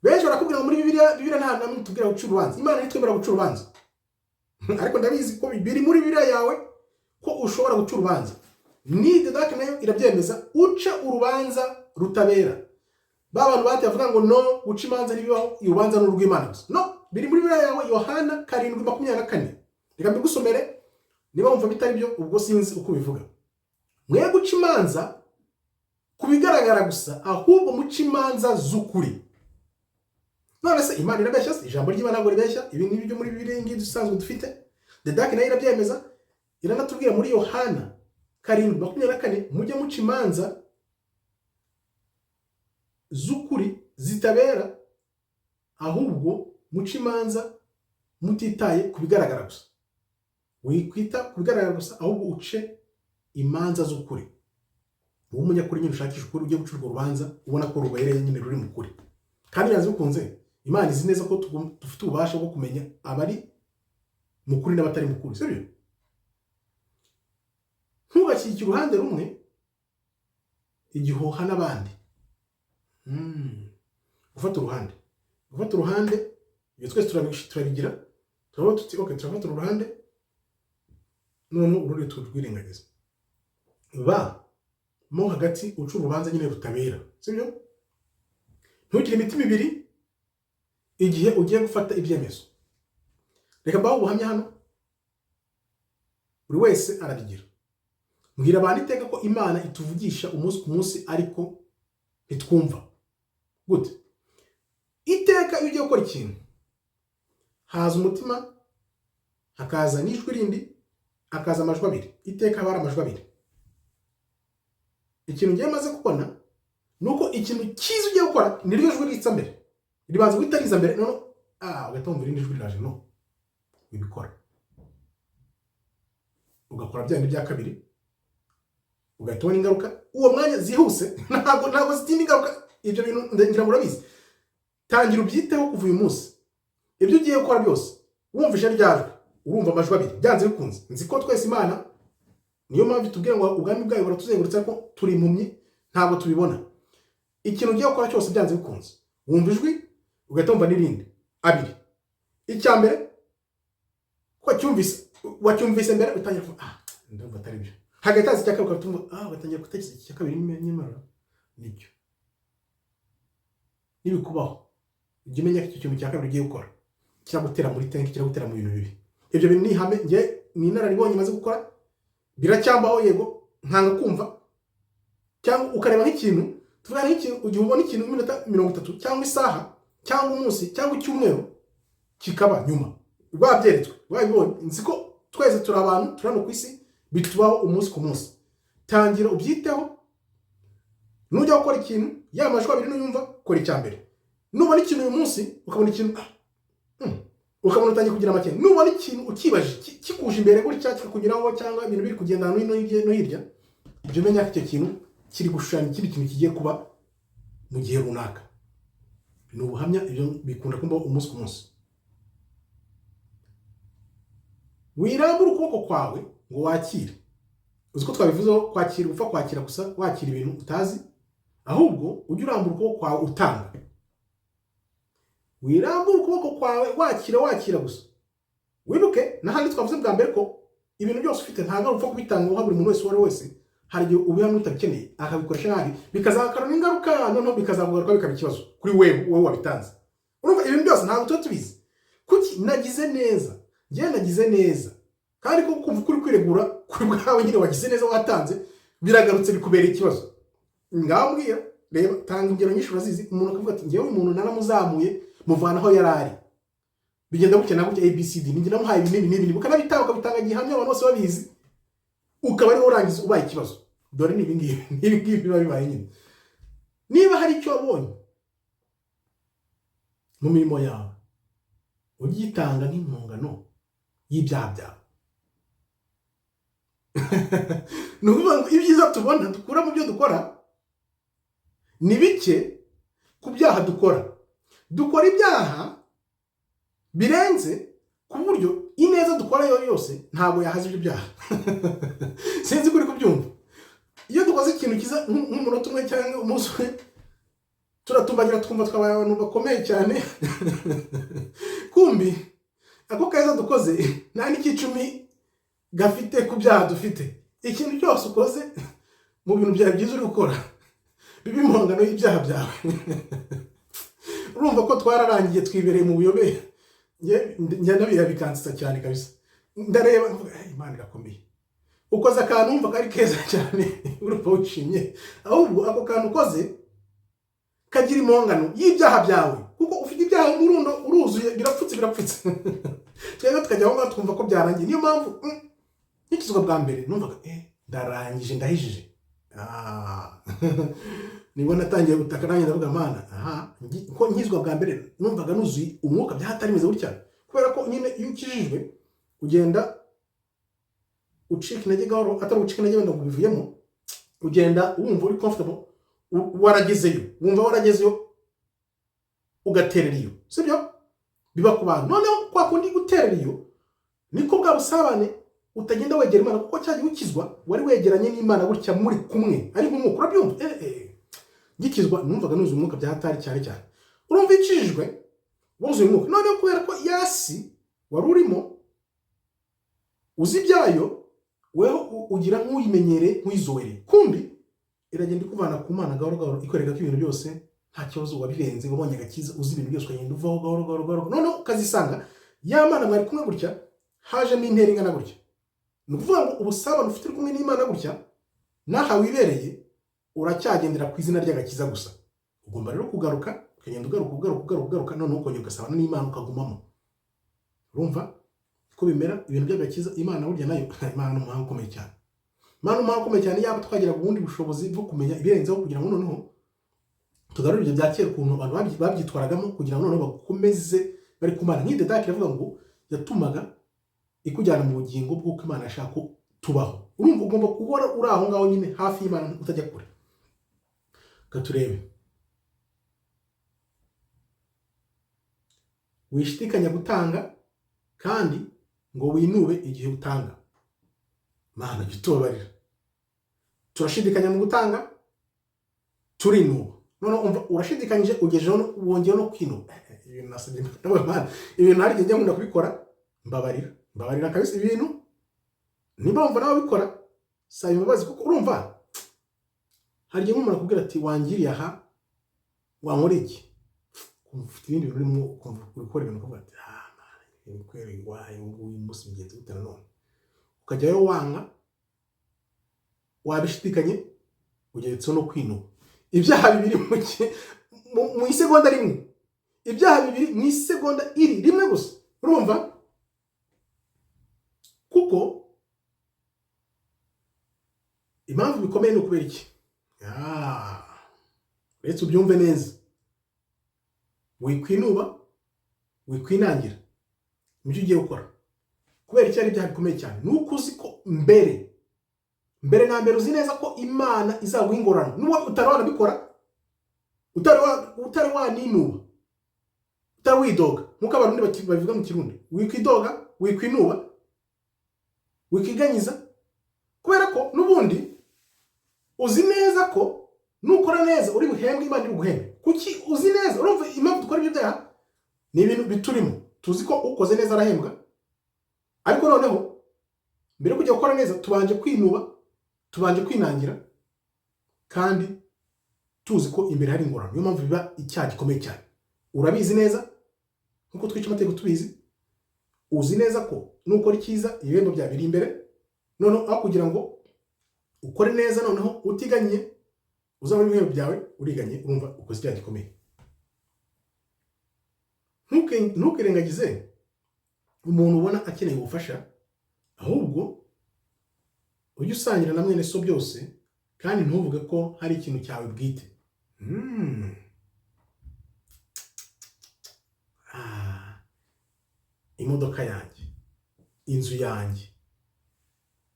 Benshi barakubwira ngo muri Bibiliya, Bibiliya nta namwe tubwira guca urubanza, Imana ntitwemera guca urubanza. Ariko ndabizi ko biri muri Bibiliya yawe ko ushobora guca urubanza. Ni Didac nayo irabyemeza: uce urubanza rutabera. Ba bantu bati bavuga ngo no guca imanza ntibibaho, urubanza ni urw'Imana gusa. No biri muri Bibiliya yawe, Yohana 7:24. Reka mbigusomere. Niba wumva bitari byo, ubwo sinzi uko ubivuga. Mwe guca imanza ku bigaragara gusa, ahubwo muce imanza z'ukuri. None se Imana irabeshya se? Ijambo ry'Imana ntabwo ribeshya. Ibi ni ibyo muri Bibiliya ngibi dusanzwe dufite. Didac nayo irabyemeza, iranatubwira muri Yohana 7:24: mujye muca imanza z'ukuri zitabera, ahubwo muce imanza mutitaye ku bigaragara gusa. Wikwita ku bigaragara gusa, ahubwo uce imanza z'ukuri. Wowe umunyakuri nyine, ushakisha ukuri, ujye guca urwo rubanza ubona ko rubereye nyine, ruri mu kuri. Kandi byanze bikunze Imana izi neza ko dufite ububasha bwo kumenya abari mu kuri n'abatari mu kuri, sibyo? Ntugashyigikire uruhande rumwe igihuha n'abandi. Gufata uruhande, gufata uruhande, ibyo twese turabigira. Turavuga tuti: "Ok, turafata uruhande, none urundi turwirengagiza." Ba mo hagati, uca urubanza nyine rutabera, sibyo? Ntugire imitima ibiri igihe ugiye gufata ibyemezo. Reka mbaho ubuhamya hano, buri wese arabigira. Mbwira abantu iteka ko Imana ituvugisha umunsi ku munsi, ariko ntitwumva gute. Iteka iyo ugiye gukora ikintu, haza umutima, hakaza n'ijwi rindi, hakaza amajwi abiri. Iteka haba hari amajwi abiri. Ikintu ngiye maze kubona ni uko ikintu cyiza ugiye gukora, niryo jwi ritsa mbere, ribanza guhita riza mbere, noneho ugahita wumva irindi jwi riraje: "No, wibikora." Ugakora bya bindi bya kabiri, ugahita ubona ingaruka uwo mwanya zihuse. Ntabwo zitinda ingaruka. Ibyo bintu ngira ngo urabizi. Tangira ubyiteho kuva uyu munsi. Ibyo ugiye gukora byose, wumvishe rya jwi, urumva amajwi abiri byanze bikunze. Nzi ko twese Imana, niyo mpamvu itubwira ngo ubwami bwayo buratuzengurutse, ariko turi impumyi, ntabwo tubibona. Ikintu ugiye gukora cyose, byanze bikunze wumva ijwi, ugahita wumva n'irindi, abiri. Icya mbere ko Wacyumvise mbere, utangira kuvuga: "Ah, ndumva atari byo." Hagati haza icya kabiri, ukatumva, ah, ugatangira gutekereza icya kabiri, nyamara nicyo. Nibikubaho, ujye umenya ko icyo kintu cya kabiri ugiye gukora kiragutera muri tenki, kiragutera mu bintu bibi. Ibyo bintu ni ihame. Njye ni inararibonye maze gukora, biracyambaho. Yego, nkanga kumva cyangwa ukareba nk'ikintu, tuvuga nk'ikintu, igihe ubona ikintu mu minota 30 cyangwa isaha cyangwa umunsi cyangwa icyumweru, kikaba nyuma rwabyeretswe, rwabibonye. Nzi ko twese turi abantu, turi hano ku isi, bitubaho umunsi ku munsi. Tangira ubyiteho. Nujya gukora ikintu, ya majwi abiri nuyumva, kora icya mbere. Nubona ikintu uyu munsi, ukabona ikintu, ukabona utangiye kugira amakenga, nubona ikintu ukibajije, kikuje imbere gutya, kikakunyuraho, cyangwa ibintu biri kugenda hano no hirya, jya umenya ko icyo kintu kiri gushushanya ikindi kintu kigiye kuba mu gihe runaka. Ni ubuhamya, ibyo bikunda kumbaho umunsi ku munsi. Wirambure ukuboko kwawe ngo wakire. Uzi ko twabivuzeho, kwakira, upfa kwakira gusa, wakira ibintu utazi. Ahubwo ujye urambura ukuboko kwawe utanga. Wirambure ukuboko kwawe wakira, wakira gusa. Wibuke n'ahandi twavuze bwa mbere ko ibintu byose ufite ntabwo ari upfa kubitanga uha buri muntu wese, uwo ari we wese. Hari igihe ubiha n'utabikeneye, akabikoresha nabi, bikazakara ingaruka, noneho bikazakugaruka, bikaba ikibazo kuri wewe, wowe wabitanze. Urumva, ibintu byose ntabwo tuba tubizi. Kuki nagize neza? Njyewe nagize neza, kandi ko kumva ukuri kwiregura kuri bwawe nyine, wagize neza, watanze, biragarutse bikubera ikibazo. Ngaho mbwira, reba, tanga ingero nyinshi urazizi. Umuntu akavuga ati: "Njyewe uyu muntu naramuzamuye, muvana aho yari ari, bigenda gutya na gutya, ABCD, ninjye namuhaye ibi n'ibi n'ibi." Ukanabitanga, ukabitanga gihamya, abantu bose babizi, ukaba ariwo urangiza ubaye ikibazo. Dore ni ibingibi, ni ibingibi biba bibaye nyine. Niba hari icyo wabonye mu mirimo yawe, ugitanga nk'impongano y'ibyaha byawe. Ni ukuvuga ngo ibyiza tubona dukura mu byo dukora ni bike ku byaha dukora. Dukora ibyaha birenze, ku buryo ineza dukora yo yose ntabwo yahaza ibyo byaha. Sinzi ko uri kubyumva. Iyo dukoze ikintu cyiza nk'umunota umwe cyangwa umunsi umwe, turatumbagira, twumva twabaye abantu bakomeye cyane. Kumbi ako keza dukoze nta n'icyicumi gafite ku byaha dufite. Ikintu cyose ukoze mu bintu byawe byiza uri gukora biba impongano y'ibyaha byawe. Urumva ko twararangiye, twibereye mu buyobe. Njya ndabira bikansetsa cyane kabisa. Ndareba nkavuga: "Eh, Imana irakomeye." Ukoze akantu wumva ko ari keza cyane, urumva wishimye, ahubwo ako kantu ukoze kagira impongano y'ibyaha byawe, kuko ufite ibyaha umurundo, uruzuye, birapfutse, birapfutse. Twebwe tukajya aho ngaho twumva ko byarangiye. Niyo mpamvu nkikizwa bwa mbere numvaga ndarangije, ndahijije. Ah. Nibwo natangiye gutaka nanjye, ndavuga: "Mana, aha." Ko nkizwa bwa mbere numvaga nuzuye umwuka byahatari bimeze gutya, kubera ko nyine iyo ukijijwe ugenda ucika intege gahoro, atari ugucika intege wenda ngo ubivuyemo, ugenda wumva uri comfortable, waragezeyo, wumva waragezeyo, ugaterera iyo. Sibyo biba ku bantu? Noneho kwa kundi guterera iyo, niko bwa busabane utagenda wegera Imana, kuko cyagiye ukizwa wari wegeranye n'Imana gutya, muri kumwe, ari nk'umwuka, urabyumva? Ngikizwa numvaga nuzuye umwuka bya hatari cyane cyane. Urumva, ikijijwe wuzuye umwuka, noneho kubera ko yasi wari urimo uzi ibyayo, weho ugira nk'uyimenyereye, nk'uyizobereye. Kumbi iragenda ikuvana ku Mana gahoro gahoro, ikwereka ko ibintu byose nta kibazo, wabirenze, wabonye agakiza, uzi ibintu byose, ukagenda uvaho gahoro gahoro gahoro, noneho ukazisanga ya Mana mwari kumwe gutya hajemo intera ingana gutya. Ni ukuvuga ngo ubusabane ufite uri kumwe n'Imana gutya n'aha wibereye, uracyagendera ku izina ry'agakiza gusa. Ugomba rero kugaruka, ukagenda ugaruka, ugaruka, ugaruka, ugaruka, noneho ukongera ugasabana n'Imana, ukagumamo. Urumva ko bimera ibintu by'agakiza? Imana burya nayo, Imana ni umuhanga ukomeye cyane. Imana ni umuhanga ukomeye cyane. Yaba twagiraga ubundi bushobozi bwo kumenya ibirenzeho, kugira ngo noneho tugarure ibyo bya kera, ukuntu abantu babyitwaragamo, kugira ngo noneho bakomeze bari ku Mana. Nk'iyi dedake iravuga ngo yatumaga ikujyana mu bugingo bw'uko Imana ashaka ko tubaho. Urumva, ugomba guhora uri aho ngaho nyine hafi y'Imana, utajya kure. Reka turebe. Wishidikanya gutanga kandi ngo winube igihe utanga. Mana, jya utubabarira. Turashidikanya mu gutanga, turinuba. None umva, urashidikanyije, ugejeho wongeye no kwinuba. Ibintu nasabye Imana, ibintu hari igihe njya nkunda kubikora, mbabarira. Mbabarira kabisa ibintu, niba wumva nawe ubikora, saba imbabazi, kuko urumva hari igihe nk'umuntu akubwira ati: "Wangiriye aha, wankora iki?" Ukumva ufite ibindi bintu urimo, ukumva uri gukora ibintu, ukavuga ati: "Ah man, ibintu kweri, wayi ubu nguyu munsi bigenze gute nanone?" Ukajyayo wanga, wabishidikanye, ugeretseho no kwinuba. Ibyaha bibiri mu isegonda rimwe, ibyaha bibiri mu isegonda iri rimwe gusa. Urumva, kuko impamvu bikomeye ni ukubera iki? Ah, uretse ubyumve neza, wikwinuba, wikwinangira nibyo ugiye gukora. Kubera icyo ari ibyaha bikomeye cyane, ni uko uzi ko mbere mbere na mbere uzi neza ko Imana izaguha ingororano, nubwo utari wanabikora, utari waninuba, utari widoga, nk'uko Abarundi babivuga mu Kirundi. Wikwidoga, wikwinuba, wikiganyiza, kubera ko n'ubundi uzi neza ko nukora neza uri buhembwe, Imana iri buguhembe. Kuki uzi neza? Urumva impamvu dukora ibyo byaha? Ni ibintu biturimo. Tuzi ko ukoze neza arahembwa, ariko noneho mbere yo kujya gukora neza tubanje kwinuba, tubanje kwinangira, kandi tuzi ko imbere hari ingororano. Niyo mpamvu biba icyaha gikomeye cyane. Urabizi neza, nkuko twica amategeko tubizi. Uzi neza ko nukora icyiza ibihembo byawe biri imbere. Noneho aho kugira ngo ukore neza noneho utiganye uzabona ibihembo byawe, uriganye. Urumva ukoze icyaha gikomeye. Ntukirengagize umuntu ubona akeneye ubufasha, ahubwo ujye usangira na mwene so byose, kandi ntuvuge ko hari ikintu cyawe bwite. Ah, imodoka yanjye, inzu yanjye,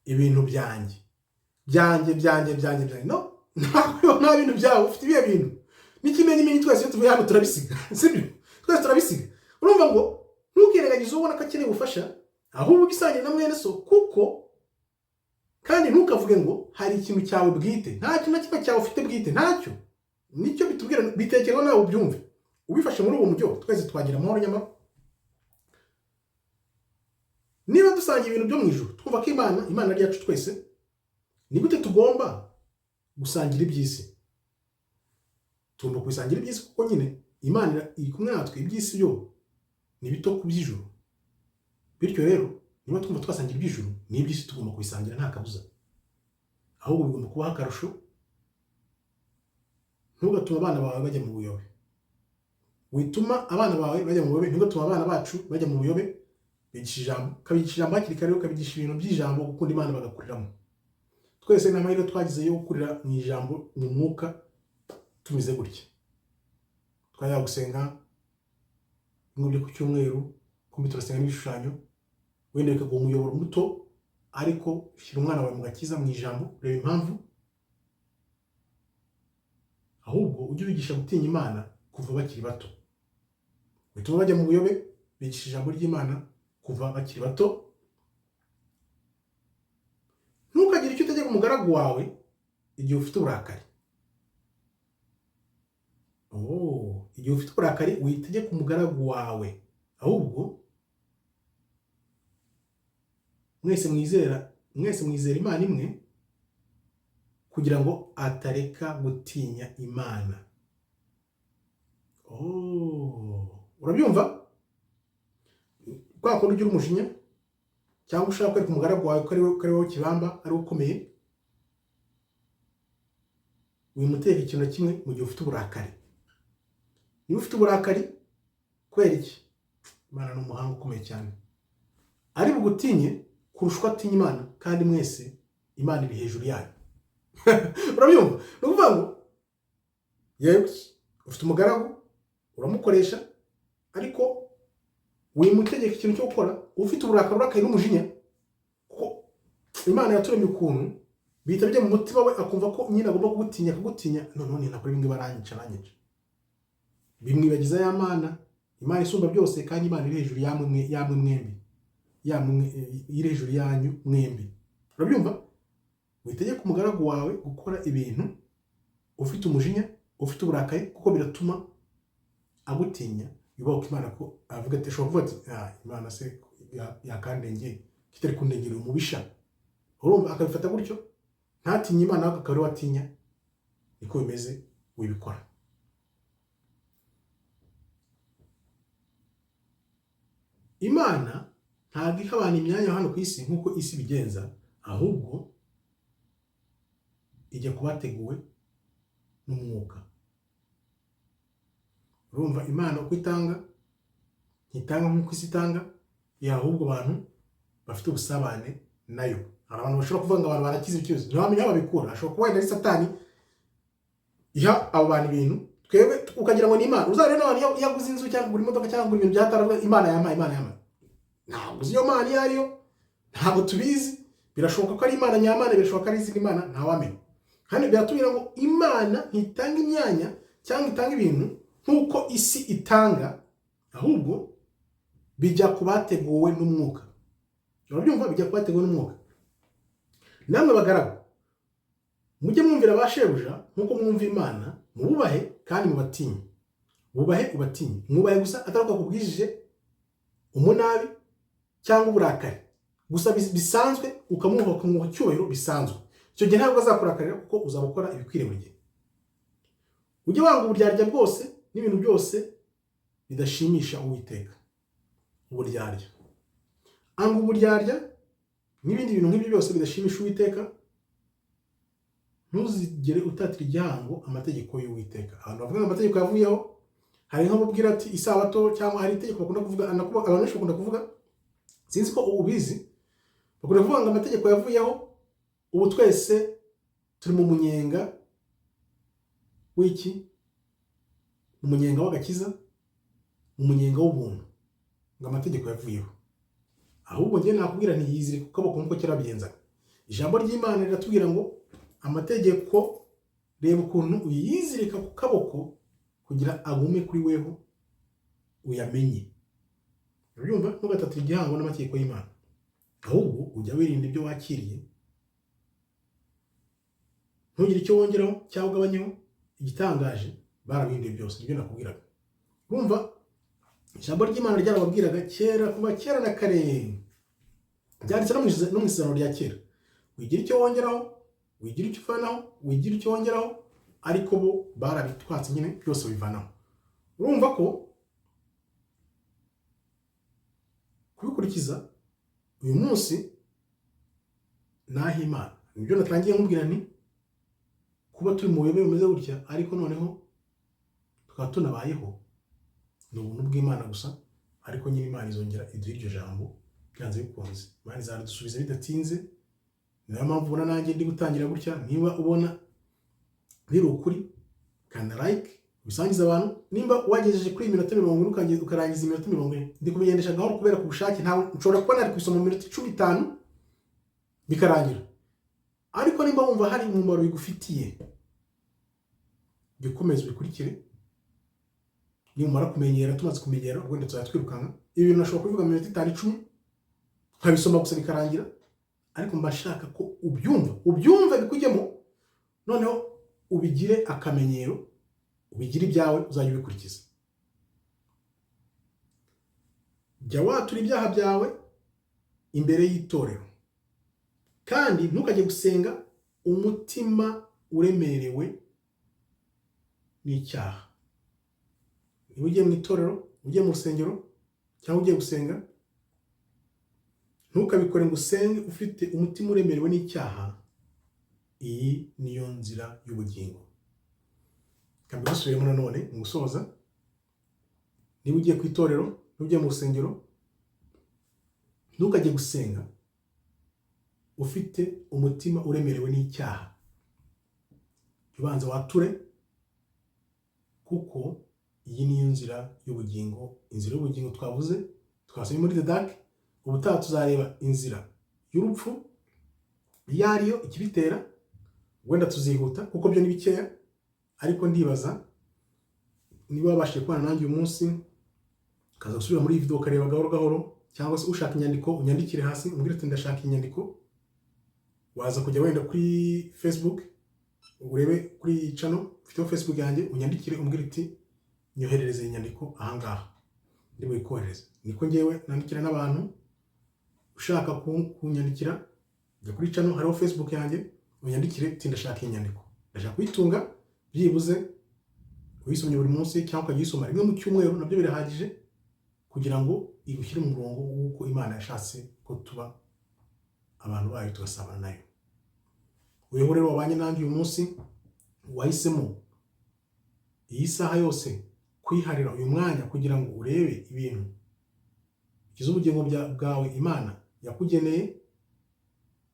ibintu byanjye, byanjye, byanjye, byanjye, byanjye. No, ntabwo nta bintu byawe ufite. Ibihe bintu n'ikimenyimenyi, twese iyo tuvuye hano turabisiga, sibyo? Twese turabisiga. Urumva ngo ntukirengagize ubona ko akeneye ubufasha, ahubwo ujye usangira na mwene so, kuko kandi ntukavuge ngo hari ikintu cyawe bwite. Nta kintu na kimwe cyawe ufite bwite, ntacyo. Nicyo bitubwira, bitekereho nawe ubyumve. Ubifashe muri ubu buryo, twese twagira amahoro. Nyamara niba dusangiye ibintu byo mu ijuru, twumva ko Imana ari iyacu twese, ni gute tugomba gusangira iby'isi? Tugomba kubisangira iby'isi, kuko nyine Imana iri kumwe natwe. Iby'isi byo ni bito ku by'ijuru. Bityo rero, niba twumva twasangira iby'ijuru n'iby'isi, tugomba kubisangira nta kabuza, ahubwo bigomba kubaho akarusho. Ntugatume abana bawe bajya mu buyobe. Wituma abana bawe bajya mu buyobe, ntugatume abana bacu bajya mu buyobe. Bigisha ijambo, ukabigisha ijambo hakiri kare, ukabigisha ibintu by'ijambo, gukunda Imana, bagakuriramo. Twese nta mahirwe twagize yo gukurira mu ijambo, mu mwuka tumeze gutya. Twajya gusenga bimwe byo ku cyumweru, kumbi turasenga n'ibishushanyo, wenda bikaguha umuyoboro muto. Ariko shyira umwana wawe mu gakiza, mu ijambo, reba impamvu. Ahubwo ujye ubigisha gutinya Imana kuva bakiri bato, bituma bajya mu buyobe. Bigisha ijambo ry'Imana kuva bakiri bato. Ntukagire icyo utegeka umugaragu wawe igihe ufite uburakari. Oh, igihe ufite uburakari witegeka umugaragu wawe, ahubwo mwese mwizera Imana imwe, kugira ngo atareka gutinya Imana. Oh, urabyumva, kwa kundi ugira umujinya cyangwa ushaka kwereka umugaragu wawe ko ari wowe kibamba, ari we ukomeye, wimuteka ikintu na kimwe mu gihe ufite uburakari. Niba ufite uburakari, kubera iki? Imana ni umuhanga ukomeye cyane, ari bugutinye kurusha uko atinya Imana, kandi mwese Imana iri hejuru yanyu. Urabyumva? Ni ukuvuga ngo yewe ufite umugaragu, uramukoresha, ariko wimutegeka ikintu cyo gukora ufite uburakari, urakaye n'umujinya, kuko Imana yaturemye ukuntu bihita bijya mu mutima we, akumva ko nyine agomba kugutinya, akagutinya. Noneho ninakora ibi ngibi baranyica, aranyica. Bimwibagiza ya Mana, Imana isumba byose, kandi Imana iri hejuru yamwe mwembi, iri hejuru yanyu mwembi. Urabyumva? Witegeke umugaragu wawe gukora ibintu ufite umujinya, ufite uburakari, kuko biratuma agutinya, yubahuka Imana, ko avuga ati, ashobora kuvuga ati: "Ah, Imana se." Yakandengeye kitari kundengera umubisha. Urumva akabifata gutyo, ntatinye Imana, ahubwo akaba ariwe atinya. Niko bimeze, wibikora. Imana ntabwo iha abantu imyanya hano ku isi nk'uko isi ibigenza, ahubwo ijya kubateguwe n'umwuka. Urumva Imana uko itanga, ntitanga nk'uko isi itanga, ahubwo abantu bafite ubusabane nayo. Hari abantu bashobora kuvuga ngo abantu barakize ibibazo, ntibamenya aho babikura. Ashobora kuba wenda ari Satani iha abo bantu ibintu, twebwe ukagira ngo ni Imana. Uzarebe n'abantu iyo aguze inzu cyangwa kugura imodoka cyangwa kugura ibintu byataravuga Imana yampaye, Imana yampaye. Ntabwo uzi iyo Mana iyo ariyo, ntabwo tubizi. Birashoboka ko ari Imana nyamana, birashoboka ko ari izindi mana, ntawamenya. Hano biratubwira ngo Imana ntitanga imyanya cyangwa itanga ibintu nk'uko isi itanga, ahubwo bijya ku bateguwe n'umwuka. Urabyumva? Bijya ku bateguwe n'umwuka. Namwe bagaragu, mujye mwumvira ba shebuja nk'uko mwumva Imana, mububahe kandi mubatinye. Bubahe ubatinye, mwubahe gusa atari uko akubwijije umunabi cyangwa uburakari gusa, bisanzwe, ukamuha ukamuha icyubahiro bisanzwe. Icyo gihe ntabwo azakurakarira, kuko uzaba ukora ibikwiriye buri gihe. Ujye wanga uburyarya bwose n'ibintu byose bidashimisha Uwiteka. Uburyarya, anga uburyarya n'ibindi bintu nk'ibyo byose bidashimisha Uwiteka. Ntuzigere utatira igihango amategeko y'Uwiteka. Abantu bavuga ngo amategeko yavuyeho, hari nk'ababwira ati isabato, cyangwa hari itegeko bakunda kuvuga, abantu benshi bakunda kuvuga, sinzi ko ubizi, bakunda kuvuga ngo amategeko yavuyeho, ubu twese turi mu munyenga w'iki? Mu munyenga w'agakiza, mu munyenga w'ubuntu, ngo amategeko yavuyeho. Ahubwo njye nakubwira nti yizire ku kaboko nk'uko kera babigenzaga. Ijambo ry'Imana riratubwira ngo amategeko, reba ukuntu uyizirika ku kaboko kugira agume kuri weho, uyamenye. Urabyumva? Ntugatatire igihango n'amategeko y'Imana, ahubwo ujya wirinda ibyo wakiriye, ntugire icyo wongeraho cyangwa ugabanyeho. Igitangaje, barabihinduye byose, nibyo nakubwiraga. Urumva ijambo ry'Imana ryarababwiraga kera, kuva kera na kare, byanditse no mu isezerano rya kera, wigira icyo wongeraho, wigira icyo uvanaho, wigira icyo wongeraho, ariko bo barabitwatse nyine byose babivanaho. Urumva ko kubikurikiza uyu munsi naho Imana, nibyo natangiye nkubwira nti kuba turi mu buyobe bumeze gutya, ariko noneho tukaba tunabayeho, ni ubuntu bw'Imana gusa. Ariko nyine Imana izongera iduhe iryo jambo byanze bikunze, Imana izadusubiza bidatinze. Ni nayo mpamvu ubona nanjye ndi gutangira gutya. Niba ubona biri ukuri, kanda like, ubisangize abantu. Nimba wagejeje kuri iyi minota 40 ukarangiza iminota 40, ndi kubigendesha gahoro kubera ku bushake, ntawe nshobora kuba nari kubisoma mu minota 15 bikarangira. Ariko nimba wumva hari umumaro bigufitiye, jya ukomeza ubikurikire. Nimumara kumenyera, tumaze kumenyera, ubwo tuzajya twirukanka. Ibi bintu nashobora kubivuga mu minota 5, 10, nkabisoma gusa bikarangira, ariko mba nshaka ko ubyumva, ubyumve bikujyemo, noneho ubigire akamenyero, ubigire ibyawe, uzajya ubikurikiza. Jya watura ibyaha byawe imbere y'itorero, kandi ntukajye gusenga umutima uremerewe n'icyaha. Niba ugiye mu itorero, ugiye mu rusengero cyangwa ugiye gusenga, ntukabikore ngo usenge ufite umutima uremerewe n'icyaha. Iyi niyo nzira y'ubugingo. Reka mbigusubiremo nanone mu gusoza. Niba ugiye ku itorero, niba ugiye mu rusengero, ntukajye gusenga ufite umutima uremerewe n'icyaha. Jya ubanza wature, kuko iyi niyo nzira y'ubugingo. Inzira y'ubugingo twavuze, twasomye muri The Dark. Ubutaha tuzareba inzira y'urupfu iyo ariyo, ikibitera. Wenda tuzihuta kuko byo ni bikeya, ariko ndibaza niba wabashije kubana nanjye uyu munsi, ukaza gusubira muri iyi video ukareba gahoro gahoro, cyangwa se ushaka inyandiko unyandikire hasi umbwire uti ndashaka inyandiko. Waza kujya wenda kuri Facebook, urebe kuri iyi channel mfiteho Facebook yanjye, unyandikire umbwire uti nyoherereze iyi nyandiko ahangaha, ndi buyikohereze. Niko ngewe nandikira n'abantu. Ushaka kunyandikira, jya kuri channel, hariho Facebook yanjye, unyandikire uti: "Ndashaka iyi nyandiko, ndashaka kuyitunga." Byibuze uyisomye buri munsi cyangwa ukajya uyisoma rimwe mu cyumweru, nabyo birahagije kugira ngo igushyire mu murongo w'uko Imana yashatse ko tuba abantu bayo, tugasabana nayo. Weho rero wabanye nanjye uyu munsi, wahisemo iyi saha yose kwiharira uyu mwanya kugira ngo urebe ibintu bigize ubugingo bwawe Imana yakugeneye,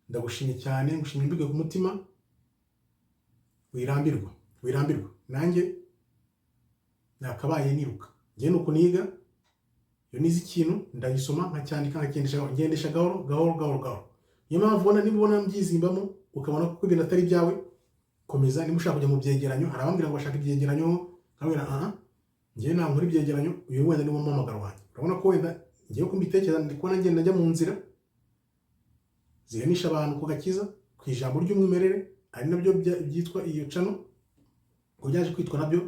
ndagushimye cyane, ngushimye mbikuye ku mutima. Wirambirwa, wirambirwa. Nanjye nakabaye niruka. Njye nuko niga, iyo nize ikintu ndagisoma, nkacyandika, nkagendesha, ngendesha gahoro gahoro gahoro gahoro. Niyo mpamvu ubona, niba ubona mbyizimbamo, ukabona ko ibintu atari ibyawe, komeza. Niba ushaka kujya mu byegeranyo, hari abambwira ngo bashaka ibyegeranyo, nkabwira: "Aha njyewe ntabwo nkora ibyegeranyo." Uyu wenda niwo muhamagaro wanjye. Urabona ko wenda ngiye ko mbitekereza, ndi kubona ngenda njya mu nzira ziganisha abantu ku gakiza, ku ijambo ry'umwimerere, ari nabyo byitwa iyo channel, ngo byaje kwitwa nabyo,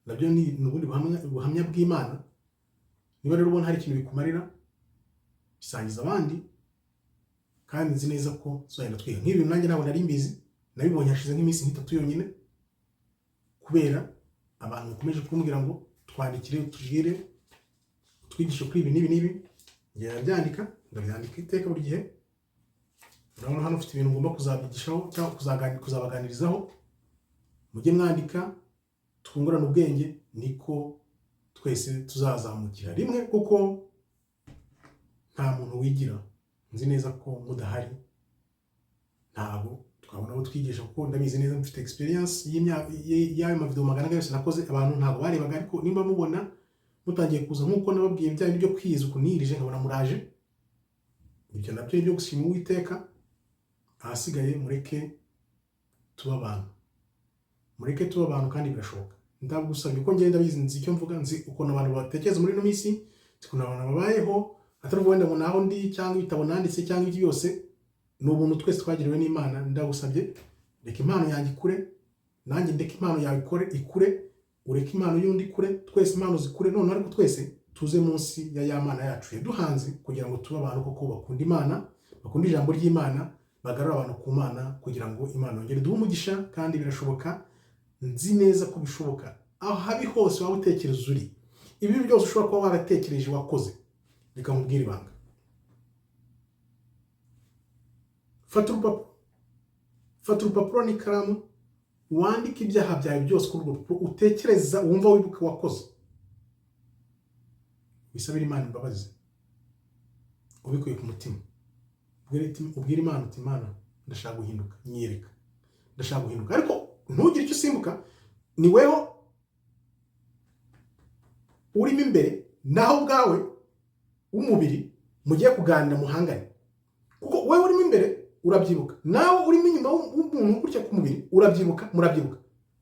nabyo ni ubundi buhamya bw'Imana. Niba rero ubona hari ikintu bikumarira, bisangiza abandi, kandi nzi neza ko tuzagenda twiga nk'ibi bintu. Nanjye ntabwo nari mbizi, nabibonye hashize nk'iminsi nk'itatu yonyine, kubera abantu bakomeje kumbwira ngo: "Twandikire, utubwire, utwigishe kuri ibi n'ibi n'ibi." Ngenda ndabyandika, ndabyandika iteka buri gihe. Urabona hano ufite ibintu ngomba kuzabigishaho cyangwa kuzabaganirizaho. Mujye mwandika, twungurane ubwenge, niko twese tuzazamukira rimwe, kuko nta muntu wigira. Nzi neza ko mudahari ntabwo twabona abo twigisha, kuko ndabizi neza, mfite experience y'ayo mavideo 400 yose nakoze, abantu ntabwo barebaga. Ariko nimba mubona mutangiye kuza, nk'uko nababwiye bya bindi byo kwiza ukuntu niyirije, nkabona muraje, ibyo nabyo ni ibyo gushima Uwiteka. Ahasigaye mureke tube abantu, mureke tube abantu, kandi birashoboka. Ndagusabye, uko ngenda bizi, nzi icyo mvuga, nzi ukuntu abantu batekereza muri ino minsi, nzi ukuntu abantu babayeho, atari ukuvuga wenda ngo naho ndi cyangwa ibitabo nanditse cyangwa ibyo byose, ni ubuntu twese twagiriwe n'Imana. Ndagusabye, reka impano yanjye ikure, nanjye ndeke impano yawe ikore ikure, ureke impano y'undi ikure, twese impano zikure. Noneho ariko twese tuze munsi ya ya Mana yacu yaduhanze, kugira ngo tube abantu koko bakunda Imana, bakunda ijambo ry'Imana, bagarura abantu ku Mana, kugira ngo Imana yongere iduhe umugisha. Kandi birashoboka, nzi neza ko bishoboka. Aho habi hose waba utekereza uri, ibi byose ushobora kuba waratekereje wakoze, reka nkubwire ibanga: fata urupapuro, fata urupapuro n'ikaramu, wandike ibyaha byawe byose kuri urwo rupapuro utekereza, wumva, wibuka wakoze, wisabire Imana imbabazi ubikuye ku mutima. Ubwire Imana uti: "Imana, ndashaka guhinduka, nyereka, ndashaka guhinduka." Ariko ntugire icyo usimbuka, ni weho urimo imbere, naho ubwawe w'umubiri mugiye kuganira, muhangane, kuko wowe urimo imbere urabyibuka, nawe urimo inyuma w'umuntu gutya ku mubiri urabyibuka, murabyibuka.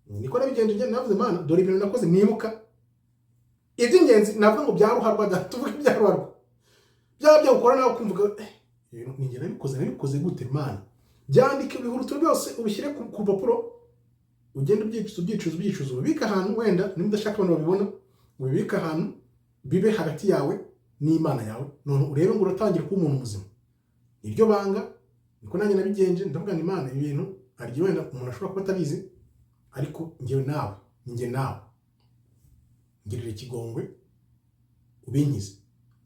Niko nabigenje njye. Navuze: "Mana, dore ibintu nakoze nibuka iby'ingenzi." Navuga ngo bya ruharwa da, tuvuge ibya ruharwa, byaba byagukora nawe ukumva: "Ibintu ni njye nabikoze, nabikoze gute, Mana?" Byandike ibihuruto byose, ubishyire ku rupapuro, ugende ubyicuza, ubyicuza, ubyicuza, ubibike ahantu. Wenda niba udashaka abantu babibona, ubibike ahantu, bibe hagati yawe n'Imana yawe. None urebe ngo uratangira kuba umuntu muzima. Niryo banga, niko nanjye nabigenje. Ndavuga ngo: "Imana, ibintu hari igihe wenda umuntu ashobora kuba atabizi, ariko njyewe nawe, ni njye nawe, ngirira ikigongwe ubinkize."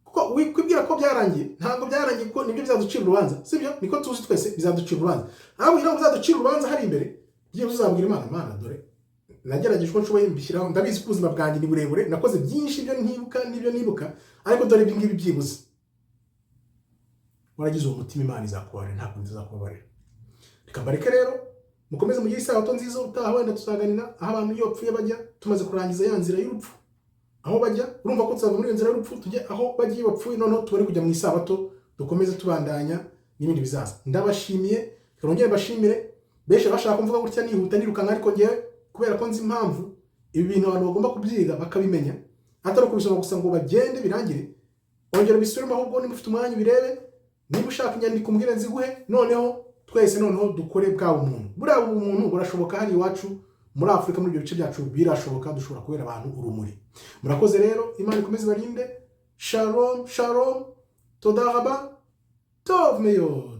Kuko wikwibwira ko byarangiye, ntabwo byarangiye, kuko nibyo bizaducira urubanza, sibyo? Niko tuzi twese, bizaducira urubanza. Aho kugira ngo bizaducire urubanza hari imbere, byibuze uzabwira Imana: "Imana, dore nagerageje uko nshoboye, mbishyiraho. Ndabizi ko ubuzima bwanjye ni burebure, nakoze byinshi, ibyo ntibuka n'ibyo nibuka, ariko dore ibi ngibi." Byibuze waragize uwo mutima, Imana izakubabarira, nta kundi izakubabarira. Reka mbareke rero, mukomeze mugire isabato nziza. Utaha wenda tuzaganira aho abantu iyo bapfuye bajya, tumaze kurangiza ya nzira y'urupfu, aho bajya. Urumva ko tuzava muri iyo nzira y'urupfu, tujye aho bagiye bapfuye, noneho tubone kujya mu isabato, dukomeze tubandanya n'ibindi bizaza. Ndabashimiye, reka nongere mbashimire. Benshi bashaka ko mvuga gutya nihuta, nirukanka, ariko ngewe kubera ko nzi impamvu ibi bintu abantu bagomba kubyiga bakabimenya, atari ukubisoma gusa ngo bagende birangire. Ongera ubisubiremo ahubwo niba ufite umwanya ubirebe. Niba ushaka inyandiko, umbwire nziguhe. Noneho twese noneho dukore bwa bumuntu. Buriya bumuntu burashoboka hano iwacu muri Afurika, muri ibyo bice byacu birashoboka, dushobora kubera abantu urumuri. Murakoze rero, Imana ikomeze ibarinde. Shalom, shalom, toda raba. טוב מאוד.